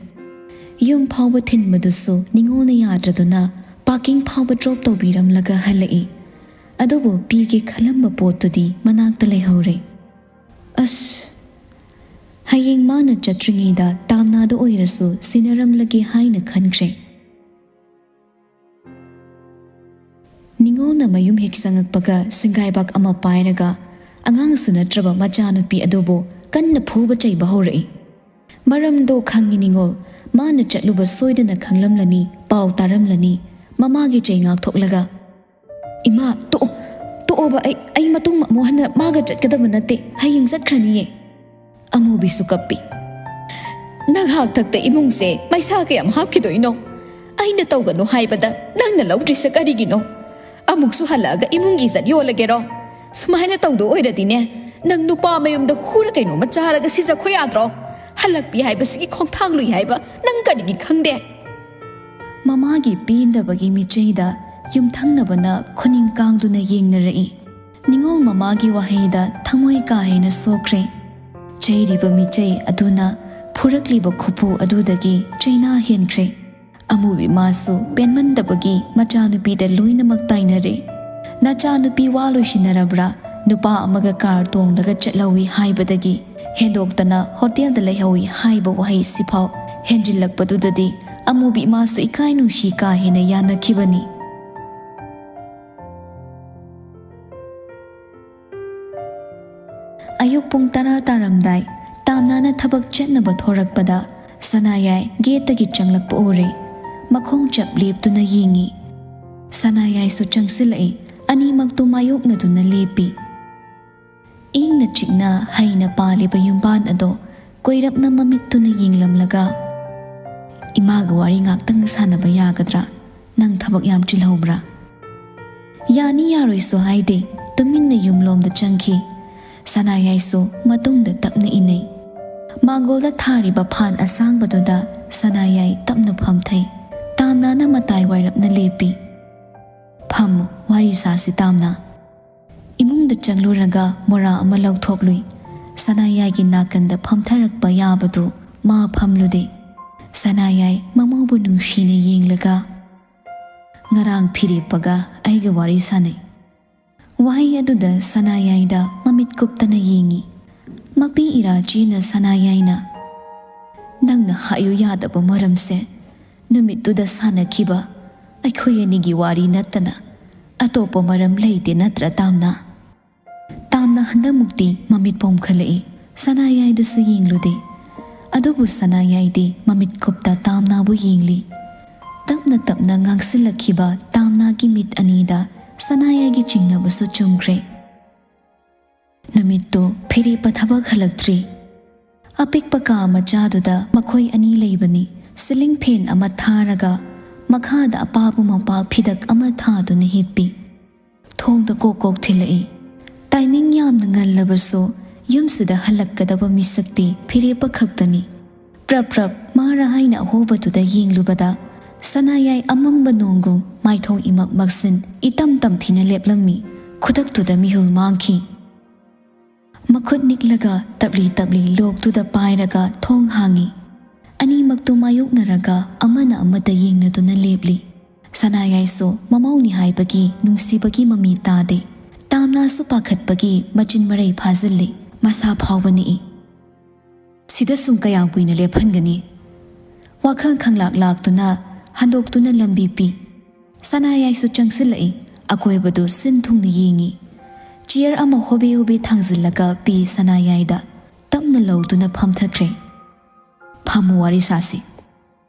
ꯌꯨꯝ ꯐꯥꯎꯕ ꯊꯤꯟꯕꯗꯨꯁꯨ ꯅꯤꯉꯣꯜꯅ ꯌꯥꯗ꯭ꯔꯗꯨꯅ ꯄꯥꯔꯀꯤꯡ ꯐꯥꯎꯕ ꯗ꯭ꯔꯣꯞ ꯇꯧꯕꯤꯔꯝꯂꯒ ꯍꯜꯂꯛꯏ꯫ ꯑꯗꯨꯕꯨ ꯄꯤꯒꯦ ꯈꯜꯂꯝꯕ ꯄꯣꯠꯇꯨꯗꯤ ꯃꯅꯥꯛꯇ ꯂꯩꯍꯧꯔꯦ꯫ ꯑꯁ, ꯍꯌꯦꯡ ꯃꯥꯅ ꯆꯠꯇ꯭ꯔꯤꯉꯩꯗ ꯇꯥꯝꯅꯥꯗ ꯑꯣꯏꯔꯁꯨ ꯁꯤꯟꯅꯔꯝꯂꯒꯦ ꯍꯥꯏꯅ ꯈꯟꯈ꯭ꯔꯦ꯫ ꯅꯤꯉꯣꯜꯅ ꯃꯌꯨꯝ ꯍꯦꯛ ꯆꯪꯉꯛꯄꯒ ꯁꯤꯡꯒꯥꯏꯕꯥꯛ ꯑꯃ ꯄꯥꯏꯔꯒ ꯑꯉꯥꯡꯁꯨ ꯅꯠꯇ꯭ꯔꯕ ꯃꯆꯥꯅꯨꯄꯤ ꯑꯗꯨꯕꯨ ꯀꯟꯅ ꯐꯨꯕ ꯆꯩꯕ ꯍꯧꯔꯛꯏ꯫ ꯃꯔꯝꯗꯣ ꯈꯪꯉꯤ ꯅꯤꯉꯣꯜ, ꯃꯥꯅ ꯆꯠꯂꯨꯕ ꯁꯣꯏꯗꯅ ꯈꯪꯂꯝꯂꯅꯤ, ꯄꯥꯎ ꯇꯥꯔꯝꯂꯅꯤ꯫ ꯃꯃꯥꯒꯤ ꯆꯩ ꯉꯥꯛꯊꯣꯛꯂꯒ, "ꯏꯃꯥ, ꯇꯣꯛꯑꯣ, ꯇꯣꯛꯑꯣꯕ, ꯑꯩ, ꯑꯩ ꯃꯇꯨꯡ ꯑꯃꯨꯛ ꯍꯟꯅ ꯃꯥꯒ ꯆꯠꯀꯗꯕ ꯅꯠꯇꯦ, ꯍꯌꯦꯡ ꯆꯠꯈ꯭ꯔꯅꯤꯌꯦ"꯫ ꯑꯃꯨꯕꯤꯁꯨ ꯀꯞꯄꯤ꯫ "ꯅꯪ ꯍꯥꯛꯊꯛꯇ ꯏꯃꯨꯡꯁꯦ ꯃꯩꯁꯥ ꯀꯌꯥꯝ ꯍꯥꯞꯈꯤꯗꯣꯏꯅꯣ? ꯑꯩꯅ ꯇꯧꯒꯅꯨ ꯍꯥꯏꯕꯗ ꯅꯪꯅ ꯂꯧꯗ꯭ꯔꯤꯁꯦ ꯀꯔꯤꯒꯤꯅꯣ? ꯑꯃꯨꯛꯁꯨ ꯍꯜꯂꯛꯑꯒ ꯏꯃꯨꯡꯒꯤ ꯏꯖꯠ ꯌꯣꯜꯂꯒꯦꯔꯣ? ꯁꯨꯃꯥꯏꯅ ꯇꯧꯗꯣ ꯑꯣꯏꯔꯗꯤꯅꯦ, ꯅꯪ ꯅꯨꯄꯥ ꯃꯌꯨꯝꯗ ꯍꯨꯔ ꯀꯩꯅꯣꯝꯃ ꯆꯥꯔꯒ ꯁꯤꯖꯈꯣ ꯌꯥꯗ꯭ꯔꯣ? ꯍꯜꯂꯛꯄꯤ ꯍꯥꯏꯕꯁꯤꯒꯤ ꯈꯣꯡꯊꯥꯡ ꯂꯨꯏ ꯍꯥꯏꯕ ꯅꯪ ꯀꯔꯤꯒꯤ ꯈꯪꯗꯦ?" ꯃꯃꯥꯒꯤ ꯄꯦꯟꯗꯕꯒꯤ ꯃꯤꯆꯩꯗ ꯌꯨꯝꯊꯪꯅꯕꯅ ꯈꯨꯅꯤꯡ ꯀꯥꯡꯗꯨꯅ ꯌꯦꯡꯅꯔꯛꯏ꯫ ꯅꯤꯉꯣꯜ ꯃꯃꯥꯒꯤ ꯋꯥꯍꯩꯗ ꯊꯃꯣꯏ ꯀꯥ ꯍꯦꯟꯅ ꯁꯣꯛꯈ꯭ꯔꯦ꯫ ꯆꯩꯔꯤꯕ ꯃꯤꯆꯩ ꯑꯗꯨꯅ ꯐꯨꯔꯛꯂꯤꯕ ꯈꯨꯐꯨ ꯑꯗꯨꯗꯒꯤ ꯆꯩꯅꯥ ꯍꯦꯟꯈ꯭ꯔꯦ꯫ ꯑꯃꯨꯕꯤ ꯃꯥꯁꯨ ꯄꯦꯟꯃꯟꯗꯕꯒꯤ ꯃꯆꯥꯅꯨꯄꯤꯗ ꯂꯣꯏꯅꯃꯛ ꯇꯥꯏꯅꯔꯦ꯫ "ꯅꯆꯥꯅꯨꯄꯤ ꯋꯥ ꯂꯣꯏꯁꯤꯟꯅꯔꯕ꯭ꯔꯥ? ꯅꯨꯄꯥ ꯑꯃꯒ ꯀꯥꯔ ꯇꯣꯡꯂꯒ ꯆꯠꯍꯧꯏ" ꯍꯥꯏꯕꯗꯒꯤ ꯍꯦꯟꯗꯣꯛꯇꯅ ꯍꯣꯇꯦꯜꯗ ꯂꯩꯍꯧꯏ ꯍꯥꯏꯕ ꯋꯥꯍꯩ ꯁꯤꯐꯥꯎ ꯍꯦꯟꯖꯤꯜꯂꯛꯄꯗꯨꯗꯗꯤ ꯑꯃꯨꯕꯤ ꯃꯥꯁꯨ ꯏꯀꯥꯏ ꯅꯨꯡꯁꯤ ꯀꯥ ꯍꯦꯟꯅ ꯌꯥꯅꯈꯤꯕꯅꯤ꯫ ꯑꯌꯨꯛ ꯄꯨꯡ ꯇꯔꯥ ꯇꯥꯔꯝꯗꯥꯏ, ꯇꯥꯝꯅꯥꯅ ꯊꯕꯛ ꯆꯠꯅꯕ ꯊꯣꯔꯛꯄꯗ ꯁꯅꯥꯌꯥꯏ ꯒꯦꯠꯇꯒꯤ ꯆꯪꯂꯛꯄ ꯎꯔꯦ꯫ ꯃꯈꯣꯡ ꯆꯞ ꯂꯦꯞꯇꯨꯅ ꯌꯦꯡꯉꯤ꯫ ꯁꯅꯥꯌꯥꯏꯁꯨ ꯆꯪꯁꯤꯜꯂꯛꯏ꯫ ꯑꯅꯤꯃꯛꯇꯨ ꯃꯥꯌꯣꯛꯅꯗꯨꯅ ꯂꯦꯞꯄꯤ꯫ ꯏꯪꯅ ꯆꯤꯛꯅ ꯍꯩꯅ ꯄꯥꯜꯂꯤꯕ ꯌꯨꯝꯕꯥꯟ ꯑꯗꯣ ꯀꯣꯏꯔꯞꯅ ꯃꯃꯤꯠꯇꯨꯅ ꯌꯦꯡꯂꯝꯂꯒ, "ꯏꯃꯥꯒ ꯋꯥꯔꯤ ꯉꯥꯛꯇꯪ ꯁꯥꯟꯅꯕ ꯌꯥꯒꯗ꯭ꯔꯥ? ꯅꯪ ꯊꯕꯛ ꯌꯥꯝ ꯆꯤꯜꯍꯧꯕ꯭ꯔꯥ?" ꯌꯥꯅꯤ ꯌꯥꯔꯣꯏꯁꯨ ꯍꯥꯏꯗꯦ, ꯇꯨꯃꯤꯟꯅ ꯌꯨꯝꯂꯣꯝꯗ ꯆꯪꯈꯤ꯫ ꯁꯅꯥꯌꯥꯏꯁꯨ ꯃꯇꯨꯡꯗ ꯇꯞꯅ ꯏꯟꯅꯩ꯫ ꯃꯥꯡꯒꯣꯜꯗ ꯊꯥꯔꯤꯕ ꯐꯥꯟ ꯑꯁꯥꯡꯕꯗꯨꯗ ꯁꯅꯥꯌꯥꯏ ꯇꯞꯅ ꯐꯝꯊꯩ꯫ ꯇꯥꯝꯅꯥꯅ ꯃꯇꯥꯏ ꯋꯥꯏꯔꯞꯅ ꯂꯦꯞꯄꯤ꯫ "ꯐꯝꯃꯨ, ꯋꯥꯔꯤ ꯁꯥꯁꯤ ꯇꯥꯝꯅꯥ"꯫ ꯏꯃꯨꯡꯗ ꯆꯪꯂꯨꯔꯒ ꯃꯣꯔꯥ ꯑꯃ ꯂꯧꯊꯣꯛꯂꯨꯏ꯫ ꯁꯅꯥꯌꯥꯏꯒꯤ ꯅꯥꯀꯟꯗ ꯐꯝꯊꯔꯛꯄ ꯌꯥꯕꯗꯨ ꯃꯥ ꯐꯝꯂꯨꯗꯦ꯫ ꯁꯅꯥꯌꯥꯏ ꯃꯃꯧꯕꯨ ꯅꯨꯡꯁꯤꯅ ꯌꯦꯡꯂꯒ, "ꯉꯔꯥꯡ ꯐꯤꯔꯦꯞꯄꯒ ꯑꯩꯒ ꯋꯥꯔꯤ ꯁꯥꯟꯅꯩ꯫ ꯋꯥꯍꯩ ꯑꯗꯨꯗ ꯁꯅꯥꯌꯥꯏꯗ ꯃꯃꯤꯠ ꯀꯨꯞꯇꯅ ꯌꯦꯡꯏ꯫ ꯃꯄꯤ ꯏꯔꯥ ꯆꯦꯅ ꯁꯅꯥꯌꯥꯏꯅ, "ꯅꯪꯅ ꯍꯥꯏꯌꯨ ꯌꯥꯗꯕ ꯃꯔꯝꯁꯦ, ꯅꯨꯃꯤꯠꯇꯨꯗ ꯁꯥꯟꯅꯈꯤꯕ ꯑꯩꯈꯣꯏ ꯑꯅꯤꯒꯤ ꯋꯥꯔꯤ ꯅꯠꯇꯅ ꯑꯇꯣꯞꯄ ꯃꯔꯝ ꯂꯩꯇꯦ ꯅꯠꯇ꯭ꯔꯥ, ꯇꯥꯝꯅꯥ?" ꯇꯥꯝꯅꯥ ꯍꯟꯗꯛꯃꯨꯛꯇꯤ ꯃꯃꯤꯠ ꯄꯣꯝꯈꯠꯂꯛꯏ꯫ ꯁꯅꯥꯌꯥꯏꯗꯁꯨ ꯌꯦꯡꯂꯨꯗꯦ꯫ ꯑꯗꯨꯕꯨ ꯁꯅꯥꯌꯥꯏꯗꯤ ꯃꯃꯤꯠ ꯀꯨꯞꯇ ꯇꯥꯝꯅꯥꯕꯨ ꯌꯦꯡꯂꯤ꯫ ꯇꯞꯅ ꯇꯞꯅ ꯉꯥꯡꯁꯤꯜꯂꯛꯈꯤꯕ ꯇꯥꯝꯅꯥꯒꯤ ꯃꯤꯠ ꯑꯅꯤꯗ ꯁꯅꯥꯌꯥꯏꯒꯤ ꯆꯤꯡꯅꯕꯁꯨ ꯆꯨꯝꯈ꯭ꯔꯦ꯫ ꯅꯨꯃꯤꯠꯇꯨ ꯐꯤꯔꯦꯞꯄ ꯊꯕꯛ ꯍꯜꯂꯛꯇ꯭ꯔꯤ꯫ ꯑꯄꯤꯛꯄ ꯀꯥ ꯃꯆꯥꯗꯨꯗ ꯃꯈꯣꯏ ꯑꯅꯤ ꯂꯩꯕꯅꯤ꯫ ꯁꯤꯂꯤꯡ ꯐꯦꯟ ꯑꯃ ꯊꯥꯔꯒ ꯃꯈꯥꯗ ꯑꯄꯥꯕ ꯃꯣꯝꯄꯥꯛ ꯐꯤꯗꯛ ꯑꯃ ꯊꯥꯗꯨꯅ ꯍꯤꯞꯄꯤ꯫ ꯊꯣꯡꯗ ꯀꯣꯛ ꯀꯣꯛ ꯊꯤꯜꯂꯛꯏ꯫ ꯇꯥꯏꯃꯤꯡ ꯌꯥꯝꯅ ꯉꯜꯂꯕꯁꯨ ꯌꯨꯝꯁꯤꯗ ꯍꯜꯂꯛꯀꯗꯕ ꯃꯤꯁꯛꯇꯤ ꯐꯤꯔꯦꯞꯄ ꯈꯛꯇꯅꯤ꯫ ꯄ꯭ꯔꯞ ꯄ꯭ꯔꯞ ꯃꯥꯔ ꯍꯥꯏꯅ ꯑꯍꯣꯕꯗꯨꯗ ꯌꯦꯡꯂꯨꯕꯗ ꯁꯅꯥꯌꯥꯏ ꯑꯃꯝꯕ ꯅꯣꯡꯒꯨꯝ ꯃꯥꯏꯊꯣꯡ ꯏꯃꯛ ꯃꯛꯁꯤꯟ ꯏꯇꯝ ꯇꯝꯊꯤꯅ ꯂꯦꯞꯂꯝꯃꯤ꯫ ꯈꯨꯗꯛꯇꯨꯗ ꯃꯤꯍꯨꯜ ꯃꯥꯡꯈꯤ꯫ ꯃꯈꯨꯠ ꯅꯤꯛꯂꯒ ꯇꯞꯂꯤ ꯇꯞꯂꯤ ꯂꯣꯛꯇꯨꯗ ꯄꯥꯏꯔꯒ ꯊꯣꯡ ꯍꯥꯡꯉꯤ꯫ ꯑꯅꯤꯃꯛꯇꯨ ꯃꯥꯌꯣꯛꯅꯔꯒ ꯑꯃꯅ ꯑꯃꯠꯇ ꯌꯦꯡꯅꯗꯨꯅ ꯂꯦꯞꯂꯤ꯫ ꯁꯅꯥꯌꯥꯏꯁꯨ ꯃꯃꯧꯅꯤ ꯍꯥꯏꯕꯒꯤ ꯅꯨꯡꯁꯤꯕꯒꯤ ꯃꯃꯤ ꯇꯥꯗꯦ꯫ ꯇꯥꯝꯅꯥꯁꯨ ꯄꯥꯈꯠꯄꯒꯤ ꯃꯆꯤꯟ ꯃꯔꯩ ꯐꯥꯖꯤꯜꯂꯤ꯫ ꯃꯁꯥ ꯐꯥꯎꯕ ꯅꯤꯛꯏ꯫ "ꯁꯤꯗ ꯁꯨꯝ ꯀꯌꯥꯝ ꯀꯨꯏꯅ ꯂꯦꯞꯍꯟꯒꯅꯤ?" ꯋꯥꯈꯜ ꯈꯪꯂꯥꯛ ꯂꯥꯛꯇꯨꯅ ꯍꯟꯗꯣꯛꯇꯨꯅ ꯂꯝꯕꯤ ꯄꯤ꯫ ꯁꯅꯥꯌꯥꯏꯁꯨ ꯆꯪꯁꯤꯜꯂꯛꯏ꯫ ꯑꯀꯣꯏꯕꯗꯨ ꯁꯤꯟ ꯊꯨꯡꯅ ꯌꯦꯡꯉꯤ꯫ ꯆꯤꯌꯔ ꯑꯃ ꯍꯣꯕꯦ ꯍꯣꯕꯦ ꯊꯥꯡꯖꯤꯜꯂꯒ ꯄꯤ ꯁꯅꯥꯌꯥꯏꯗ꯫ ꯇꯞꯅ ꯂꯧꯗꯨꯅ ꯐꯝꯊꯈ꯭ꯔꯦ꯫ "ꯐꯝꯃꯨ, ꯋꯥꯔꯤ ꯁꯥꯁꯤ꯫"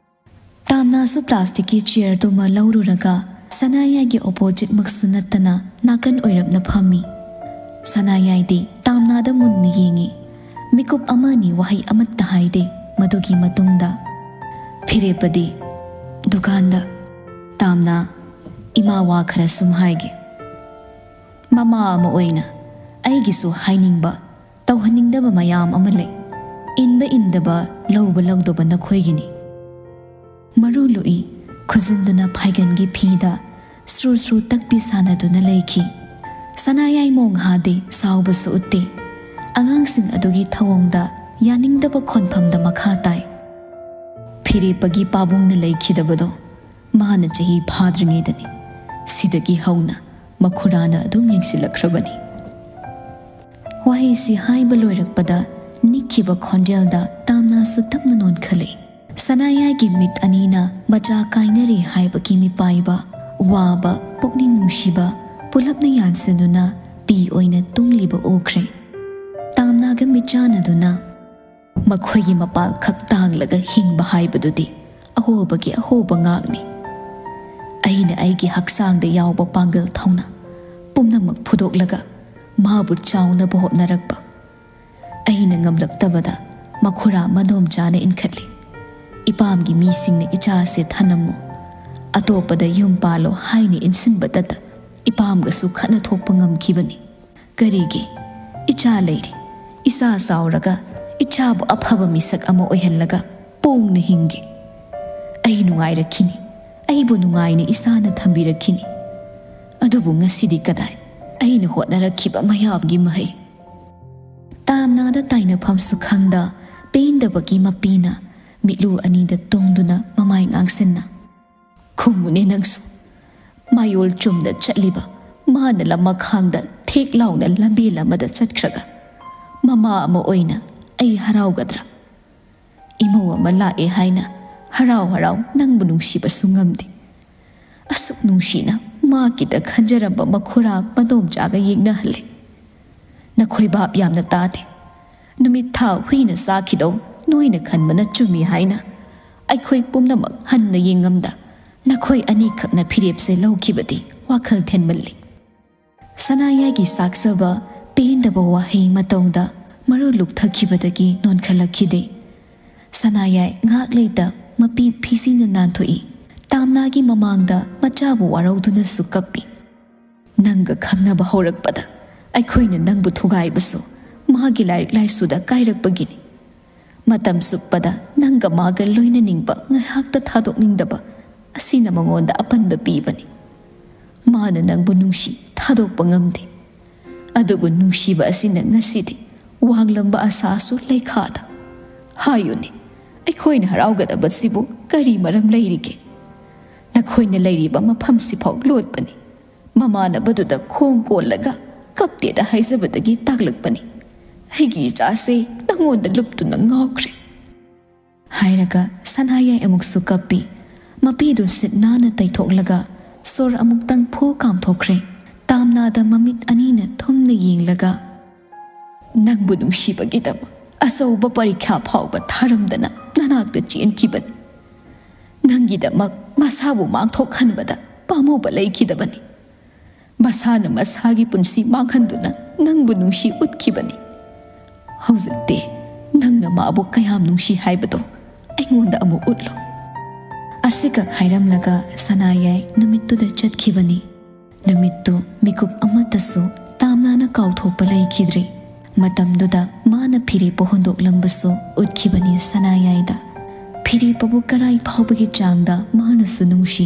ꯇꯥꯝꯅꯥꯁꯨ ꯄ꯭ꯂꯥꯁꯇꯤꯛꯀꯤ ꯆꯤꯌꯔꯗꯨꯃ ꯂꯧꯔꯨꯔꯒ ꯁꯅꯥꯌꯥꯏꯒꯤ ꯑꯣꯄꯣꯖꯤꯠꯃꯛꯁꯨ ꯅꯠꯇꯅ ꯅꯥꯀꯟ ꯑꯣꯏꯔꯞꯅ ꯐꯝꯃꯤ꯫ ꯁꯅꯥꯌꯥꯏꯗꯤ ꯇꯥꯝꯅꯥꯗ ꯃꯨꯟꯅ ꯌꯦꯡꯉꯤ꯫ ꯃꯤꯀꯨꯞ ꯑꯃꯅꯤ ꯋꯥꯍꯩ ꯑꯃꯠꯇ ꯍꯥꯏꯗꯦ꯫ ꯃꯗꯨꯒꯤ ꯃꯇꯨꯡꯗ ꯐꯤꯔꯦꯞꯄꯗꯤ ꯗꯨꯀꯥꯟꯗ, "ꯇꯥꯝꯅꯥ, ꯏꯃꯥ ꯋꯥ ꯈꯔ ꯁꯨꯝ ꯍꯥꯏꯒꯦ꯫ ꯃꯃꯥ ꯑꯃ ꯑꯣꯏꯅ ꯑꯩꯒꯤꯁꯨ ꯍꯥꯏꯅꯤꯡꯕ, ꯇꯧꯍꯟꯅꯤꯡꯗꯕ ꯃꯌꯥꯝ ꯑꯃ ꯂꯩ꯫ ꯏꯟꯕ ꯏꯟꯗꯕ, ꯂꯧꯕ ꯂꯧꯗꯕ ꯅꯈꯣꯏꯒꯤꯅꯤ꯫" ꯃꯔꯨ ꯂꯨꯏ, ꯈꯨꯖꯤꯟꯗꯨꯅ ꯐꯥꯏꯒꯟꯒꯤ ꯐꯤꯗ ꯁ꯭ꯔꯨ ꯁ꯭ꯔꯨ ꯇꯛꯄꯤ ꯁꯥꯟꯅꯗꯨꯅ ꯂꯩꯈꯤ꯫ ꯁꯅꯥꯌꯥꯏ ꯃꯣꯡꯍꯥꯗꯤ ꯁꯥꯎꯕꯁꯨ ꯎꯠꯇꯦ꯫ ꯑꯉꯥꯡꯁꯤꯡ ꯑꯗꯨꯒꯤ ꯊꯧꯑꯣꯡꯗ ꯌꯥꯅꯤꯡꯗꯕ ꯈꯣꯟꯐꯝꯗ ꯃꯈꯥ ꯇꯥꯏ꯫ "ꯐꯤꯔꯦꯞꯄꯒꯤ ꯄꯥꯕꯨꯡꯅ ꯂꯩꯈꯤꯗꯕꯗꯣ ꯃꯥꯅ ꯆꯍꯤ ꯐꯥꯗ꯭ꯔꯤꯉꯩꯗꯅꯤ꯫ ꯁꯤꯗꯒꯤ ꯍꯧꯅ ꯃꯈꯨꯔꯥꯅ ꯑꯗꯨꯝ ꯌꯦꯡꯁꯤꯜꯂꯛꯈ꯭ꯔꯕꯅꯤ꯫ ꯋꯥꯍꯩꯁꯤ ꯍꯥꯏꯕ ꯂꯣꯏꯔꯛꯄꯗ ꯅꯤꯛꯈꯤꯕ ꯈꯣꯟꯖꯦꯜꯗ ꯇꯥꯝꯅꯥꯁꯨ ꯇꯞꯅ ꯅꯣꯟꯈꯠꯂꯛꯏ꯫ ꯁꯅꯥꯌꯥꯏꯒꯤ ꯃꯤꯠ ꯑꯅꯤꯅ ꯃꯆꯥ ꯀꯥꯏꯅꯔꯦ ꯍꯥꯏꯕꯒꯤ ꯃꯤꯄꯥꯏꯕ, ꯋꯥꯕ, ꯄꯨꯛꯅꯤꯡ ꯅꯨꯡꯁꯤꯕ ꯄꯨꯂꯞꯅ ꯌꯥꯟꯁꯤꯟꯗꯨꯅ ꯄꯤ ꯑꯣꯏꯅ ꯇꯨꯡꯂꯤꯕ ꯎꯈ꯭ꯔꯦ꯫ ꯇꯥꯝꯅꯥꯒ ꯃꯤꯠꯆꯥꯟꯅꯗꯨꯅ ꯃꯈꯣꯏꯒꯤ ꯃꯄꯥꯜ ꯈꯛ ꯇꯥꯡꯂꯒ ꯍꯤꯡꯕ ꯍꯥꯏꯕꯗꯨꯗꯤ ꯑꯍꯣꯕꯒꯤ ꯑꯍꯣꯕ ꯉꯥꯛꯅꯤ꯫ ꯑꯩꯅ ꯑꯩꯒꯤ ꯍꯛꯆꯥꯡꯗ ꯌꯥꯎꯕ ꯄꯥꯡꯒꯜ ꯊꯧꯅꯥ ꯄꯨꯝꯅꯃꯛ ꯐꯨꯗꯣꯛꯂꯒ ꯃꯥꯕꯨ ꯆꯥꯎꯅꯕ ꯍꯣꯠꯅꯔꯛꯄ꯫ ꯑꯩꯅ ꯉꯝꯂꯛꯇꯕꯗ ꯃꯈꯨꯔꯥ ꯃꯗꯣꯝꯆꯥꯅ ꯏꯟꯈꯠꯂꯤ꯫ "ꯏꯄꯥꯝꯒꯤ ꯃꯤꯁꯤꯡꯅ ꯏꯆꯥꯁꯦ ꯊꯅꯝꯃꯨ, ꯑꯇꯣꯞꯄꯗ ꯌꯨꯝ ꯄꯥꯜꯂꯣ" ꯍꯥꯏꯅ ꯏꯟꯁꯤꯟꯕꯗꯇ ꯏꯄꯥꯝꯒꯁꯨ ꯈꯠꯅ ꯊꯣꯛꯄ ꯉꯝꯈꯤꯕꯅꯤ꯫ ꯀꯔꯤꯒꯤ? ꯏꯆꯥ ꯂꯩꯔꯤ, ꯏꯆꯥ ꯆꯥꯎꯔꯒ ꯏꯆꯥꯕꯨ ꯑꯐꯕ ꯃꯤꯁꯛ ꯑꯃ ꯑꯣꯏꯍꯜꯂꯒ ꯄꯣꯡꯅ ꯍꯤꯡꯒꯦ꯫ ꯑꯩ ꯅꯨꯡꯉꯥꯏꯔꯛꯈꯤꯅꯤ, ꯑꯩꯕꯨ ꯅꯨꯡꯉꯥꯏꯅ ꯏꯆꯥꯅ ꯊꯝꯕꯤꯔꯛꯈꯤꯅꯤ꯫ ꯑꯗꯨꯕꯨ ꯉꯁꯤꯗꯤ ꯀꯗꯥꯏ? ꯑꯩꯅ ꯍꯣꯠꯅꯔꯛꯈꯤꯕ ꯃꯌꯥꯝꯒꯤ ꯃꯍꯩ꯫ ꯇꯥꯝꯅꯥꯗ ꯇꯥꯏꯅꯐꯝꯁꯨ ꯈꯪꯗ ꯄꯦꯟꯗꯕꯒꯤ ꯃꯄꯤꯅ ꯃꯤꯠꯂꯨ ꯑꯅꯤꯗ ꯇꯣꯡꯗꯨꯅ ꯃꯃꯥꯏ ꯉꯥꯡꯁꯤꯟꯅ, "ꯈꯨꯝꯃꯨꯅꯦ ꯅꯪꯁꯨ꯫ ꯃꯌꯣꯜ ꯆꯨꯝꯅ ꯆꯠꯂꯤꯕ ꯃꯥꯅ ꯂꯃꯈꯥꯡꯗ ꯊꯦꯛ ꯂꯥꯎꯅ ꯂꯝꯕꯦꯜ ꯑꯃꯗ ꯆꯠꯈ꯭ꯔꯒ ꯃꯃꯥ ꯑꯃ ꯑꯣꯏꯅ ꯑꯩ ꯍꯔꯥꯎꯒꯗ꯭ꯔꯥ? ꯏꯃꯧ ꯑꯃ ꯂꯥꯛꯑꯦ ꯍꯥꯏꯅ ꯍꯔꯥꯎ ꯍꯔꯥꯎ ꯅꯪꯕꯨ ꯅꯨꯡꯁꯤꯕꯁꯨ ꯉꯝꯗꯦ꯫ ꯑꯁꯨꯛ ꯅꯨꯡꯁꯤꯅ ꯃꯥꯒꯤꯗ ꯈꯟꯖꯔꯝꯕ ꯃꯈꯨꯔꯥ ꯃꯗꯣꯝꯆꯥꯒ ꯌꯦꯡꯅꯍꯜꯂꯦ꯫ ꯅꯈꯣꯏ ꯚꯥꯞ ꯌꯥꯝꯅ ꯇꯥꯗꯦ꯫ ꯅꯨꯃꯤꯠ ꯊꯥ ꯍꯨꯏꯅ ꯆꯥꯈꯤꯗꯧ ꯅꯣꯏꯅ ꯈꯟꯕꯅ ꯆꯨꯝꯃꯤ ꯍꯥꯏꯅ ꯑꯩꯈꯣꯏ ꯄꯨꯝꯅꯃꯛ ꯍꯟꯅ ꯌꯦꯡꯉꯝꯗ ꯅꯈꯣꯏ ꯑꯅꯤꯈꯛꯅ ꯐꯤꯔꯦꯞꯁꯦ ꯂꯧꯈꯤꯕꯗꯤ ꯋꯥꯈꯜ ꯊꯦꯟꯃꯜꯂꯤ꯫" ꯁꯅꯥꯌꯥꯏꯒꯤ ꯁꯥꯛꯆꯕ ꯄꯦꯟꯗꯕ ꯋꯥꯍꯩ ꯃꯇꯧꯗ ꯃꯔꯨ ꯂꯨꯛꯊꯈꯤꯕꯗꯒꯤ ꯅꯣꯟꯈꯠꯂꯛꯈꯤꯗꯦ꯫ ꯁꯅꯥꯌꯥꯏ ꯉꯥꯏꯍꯥꯛ ꯂꯩꯇ ꯃꯄꯤ ꯐꯤꯖꯤꯅ ꯅꯥꯟꯊꯣꯛꯏ꯫ ꯇꯥꯝꯅꯥꯒꯤ ꯃꯃꯥꯡꯗ ꯃꯆꯥꯕꯨ ꯋꯥꯔꯧꯗꯨꯅꯁꯨ ꯀꯞꯄꯤ꯫ "ꯅꯪꯒ ꯈꯪꯅꯕ ꯍꯧꯔꯛꯄꯗ ꯑꯩꯈꯣꯏꯅ ꯅꯪꯕꯨ ꯊꯨꯒꯥꯏꯕꯁꯨ ꯃꯥꯒꯤ ꯂꯥꯏꯔꯤꯛ ꯂꯥꯏꯁꯨꯗ ꯀꯥꯏꯔꯛꯄꯒꯤꯅꯤ꯫ ꯃꯇꯝ ꯆꯨꯞꯄꯗ ꯅꯪꯒ ꯃꯥꯒ ꯂꯣꯏꯅꯅꯤꯡꯕ ꯉꯥꯏꯍꯥꯛꯇ ꯊꯥꯗꯣꯛꯅꯤꯡꯗꯕ ꯑꯁꯤꯅ ꯃꯉꯣꯟꯗ ꯑꯄꯟꯕ ꯄꯤꯕꯅꯤ꯫ ꯃꯥꯅ ꯅꯪꯕꯨ ꯅꯨꯡꯁꯤ ꯊꯥꯗꯣꯛꯄ ꯉꯝꯗꯦ꯫ ꯑꯗꯨꯕꯨ ꯅꯨꯡꯁꯤꯕ ꯑꯁꯤꯅ ꯉꯁꯤꯗꯤ ꯋꯥꯡꯂꯝꯕ ꯑꯁꯥꯁꯨ ꯂꯩꯈꯥꯗ꯫ ꯍꯥꯏꯌꯨꯅꯦ, ꯑꯩꯈꯣꯏꯅ ꯍꯔꯥꯎꯒꯗꯕꯁꯤꯕꯨ ꯀꯔꯤ ꯃꯔꯝ ꯂꯩꯔꯤꯒꯦ? ꯅꯈꯣꯏꯅ ꯂꯩꯔꯤꯕ ꯃꯐꯝꯁꯤꯐꯥꯎ ꯂꯣꯠꯄꯅꯤ꯫ ꯃꯃꯥꯟꯅꯕꯗꯨꯗ ꯈꯣꯡ ꯀꯣꯜꯂꯒ ꯀꯞꯇꯦꯅ ꯍꯥꯏꯖꯕꯗꯒꯤ ꯇꯥꯛꯂꯛꯄꯅꯤ꯫ "ꯑꯩꯒꯤ ꯏꯆꯥꯁꯦ ꯅꯪꯉꯣꯟꯗ ꯂꯨꯞꯇꯨꯅ ꯉꯥꯎꯈ꯭ꯔꯦ" ꯍꯥꯏꯔꯒ ꯁꯅꯥꯌꯥꯏ ꯑꯃꯨꯛꯁꯨ ꯀꯞꯄꯤ꯫ ꯃꯄꯤꯗꯨ ꯁꯤꯠ ꯅꯥꯟꯅ ꯇꯩꯊꯣꯛꯂꯒ ꯁꯣꯔ ꯑꯃꯨꯛꯇꯪ ꯐꯨ ꯀꯥꯝꯊꯣꯛꯈ꯭ꯔꯦ꯫ ꯇꯥꯝꯅꯥꯗ ꯃꯃꯤꯠ ꯑꯅꯤꯅ ꯊꯨꯝꯅ ꯌꯦꯡꯂꯒ, "ꯅꯪꯕꯨ ꯅꯨꯡꯁꯤꯕꯒꯤꯗꯃꯛ ꯑꯆꯧꯕ ꯄꯔꯤꯈ꯭ꯌꯥ ꯐꯥꯎꯕ ꯊꯥꯔꯝꯗꯅ ꯅꯅꯥꯛꯇ ꯆꯦꯟꯈꯤꯕꯅꯤ꯫ ꯅꯪꯒꯤꯗꯃꯛ ꯃꯁꯥꯕꯨ ꯃꯥꯡꯊꯣꯛꯍꯟꯕꯗ ꯄꯥꯝꯃꯨꯕ ꯂꯩꯈꯤꯗꯕꯅꯤ꯫ ꯃꯁꯥꯅ ꯃꯁꯥꯒꯤ ꯄꯨꯟꯁꯤ ꯃꯥꯡꯍꯟꯗꯨꯅ ꯅꯪꯕꯨ ꯅꯨꯡꯁꯤ ꯎꯠꯈꯤꯕꯅꯤ꯫ ꯍꯧꯖꯤꯛꯇꯤ ꯅꯪꯅ ꯃꯥꯕꯨ ꯀꯌꯥꯝ ꯅꯨꯡꯁꯤ ꯍꯥꯏꯕꯗꯣ ꯑꯩꯉꯣꯟꯗ ꯑꯃꯨꯛ ꯎꯠꯂꯣ"꯫ ꯑꯁꯤꯈꯛ ꯍꯥꯏꯔꯝꯂꯒ ꯁꯅꯥꯌꯥꯏ ꯅꯨꯃꯤꯠꯇꯨꯗ ꯆꯠꯈꯤꯕꯅꯤ꯫ ꯅꯨꯃꯤꯠꯇꯨ ꯃꯤꯀꯨꯞ ꯑꯃꯠꯇꯁꯨ ꯇꯥꯝꯅꯥꯅ ꯀꯥꯎꯊꯣꯛꯄ ꯂꯩꯈꯤꯗ꯭ꯔꯦ꯫ ꯃꯇꯝꯗꯨꯗ ꯃꯥꯅ ꯐꯤꯔꯦꯞꯄ ꯍꯨꯟꯗꯣꯛꯂꯝꯕꯁꯨ ꯎꯠꯈꯤꯕꯅꯤ ꯁꯅꯥꯌꯥꯏꯗ꯫ ꯐꯤꯔꯦꯞꯄꯕꯨ ꯀꯔꯥꯏ ꯐꯥꯎꯕꯒꯤ ꯆꯥꯡꯗ ꯃꯥꯅꯁꯨ ꯅꯨꯡꯁꯤ꯫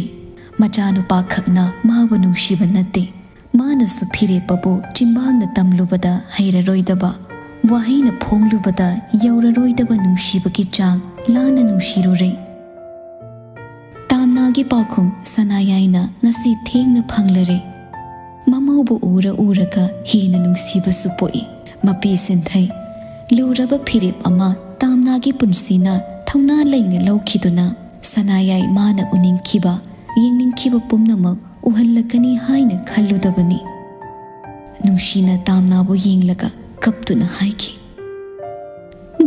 ꯃꯆꯥꯅꯨꯄꯥ ꯈꯛꯅ ꯃꯥꯕꯨ ꯅꯨꯡꯁꯤꯕ ꯅꯠꯇꯦ, ꯃꯥꯅꯁꯨ ꯐꯤꯔꯦꯞꯄꯕꯨ ꯆꯤꯟꯕꯥꯡꯅ ꯇꯝꯂꯨꯕꯗ ꯍꯩꯔꯔꯣꯏꯗꯕ, ꯋꯥꯍꯩꯅ ꯐꯣꯡꯂꯨꯕꯗ ꯌꯧꯔꯔꯣꯏꯗꯕ ꯅꯨꯡꯁꯤꯕꯒꯤ ꯆꯥꯡ ꯂꯥꯟꯅ ꯅꯨꯡꯁꯤꯔꯨꯔꯦ꯫ ꯇꯥꯝꯅꯥꯒꯤ ꯄꯥꯎꯈꯨꯝ ꯁꯅꯥꯌꯥꯏꯅ ꯉꯁꯤ ꯊꯦꯡꯅ ꯐꯪꯂꯔꯦ꯫ ꯃꯃꯧꯕꯨ ꯎꯔ ꯎꯔꯒ ꯍꯦꯟꯅ ꯅꯨꯡꯁꯤꯕꯁꯨ ꯄꯣꯛꯏ꯫ ꯃꯄꯤ ꯁꯤꯟꯊꯩ꯫ ꯂꯨꯔꯕ ꯐꯤꯔꯦꯞ ꯑꯃ ꯇꯥꯝꯅꯥꯒꯤ ꯄꯨꯟꯁꯤꯅ ꯊꯧꯅꯥ ꯂꯩꯅ ꯂꯧꯈꯤꯗꯨꯅ ꯁꯅꯥꯌꯥꯏ ꯃꯥꯅ ꯎꯅꯤꯡꯈꯤꯕ, ꯌꯦꯡꯅꯤꯡꯈꯤꯕ ꯄꯨꯝꯅꯃꯛ ꯎꯍꯜꯂꯛꯀꯅꯤ ꯍꯥꯏꯅ ꯈꯜꯂꯨꯗꯕꯅꯤ꯫ ꯅꯨꯡꯁꯤꯅ ꯇꯥꯝꯅꯥꯕꯨ ꯌꯦꯡꯂꯒ ꯀꯞꯇꯨꯅ ꯍꯥꯏꯈꯤ,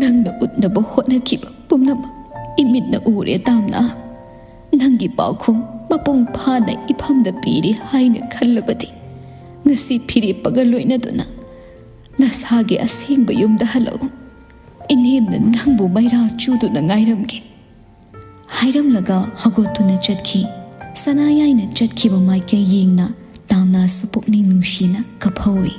"ꯅꯪꯅ ꯎꯠꯅꯕ ꯍꯣꯠꯅꯈꯤꯕ ꯄꯨꯝꯅꯃꯛ ꯏꯃꯤꯠꯅ ꯎꯔꯦ ꯇꯥꯝꯅꯥ꯫ ꯅꯪꯒꯤ ꯄꯥꯎꯈꯨꯝ ꯃꯄꯨꯡ ꯐꯥꯅ ꯏꯐꯝꯗ ꯄꯤꯔꯤ ꯍꯥꯏꯅ ꯈꯜꯂꯕꯗꯤ ꯉꯁꯤ ꯐꯤꯔꯦꯞꯄꯒ ꯂꯣꯏꯅꯗꯨꯅ ꯅꯁꯥꯒꯤ ꯑꯁꯦꯡꯕ ꯌꯨꯝꯗ ꯍꯜꯂꯛꯎ꯫ ꯏꯅꯦꯝꯅ ꯅꯪꯕꯨ ꯃꯩꯔꯥ ꯆꯨꯗꯨꯅ ꯉꯥꯏꯔꯝꯒꯦ" ꯍꯥꯏꯔꯝꯂꯒ ꯍꯧꯒꯠꯇꯨꯅ ꯆꯠꯈꯤ꯫ ꯁꯅꯥꯌꯥꯏꯅ ꯆꯠꯈꯤꯕ ꯃꯥꯏꯀꯩ ꯌꯦꯡꯅ ꯇꯥꯝꯅꯥꯁꯨ ꯄꯨꯛꯅꯤꯡ ꯅꯨꯡꯁꯤꯅ ꯀꯞꯍꯧꯏ꯫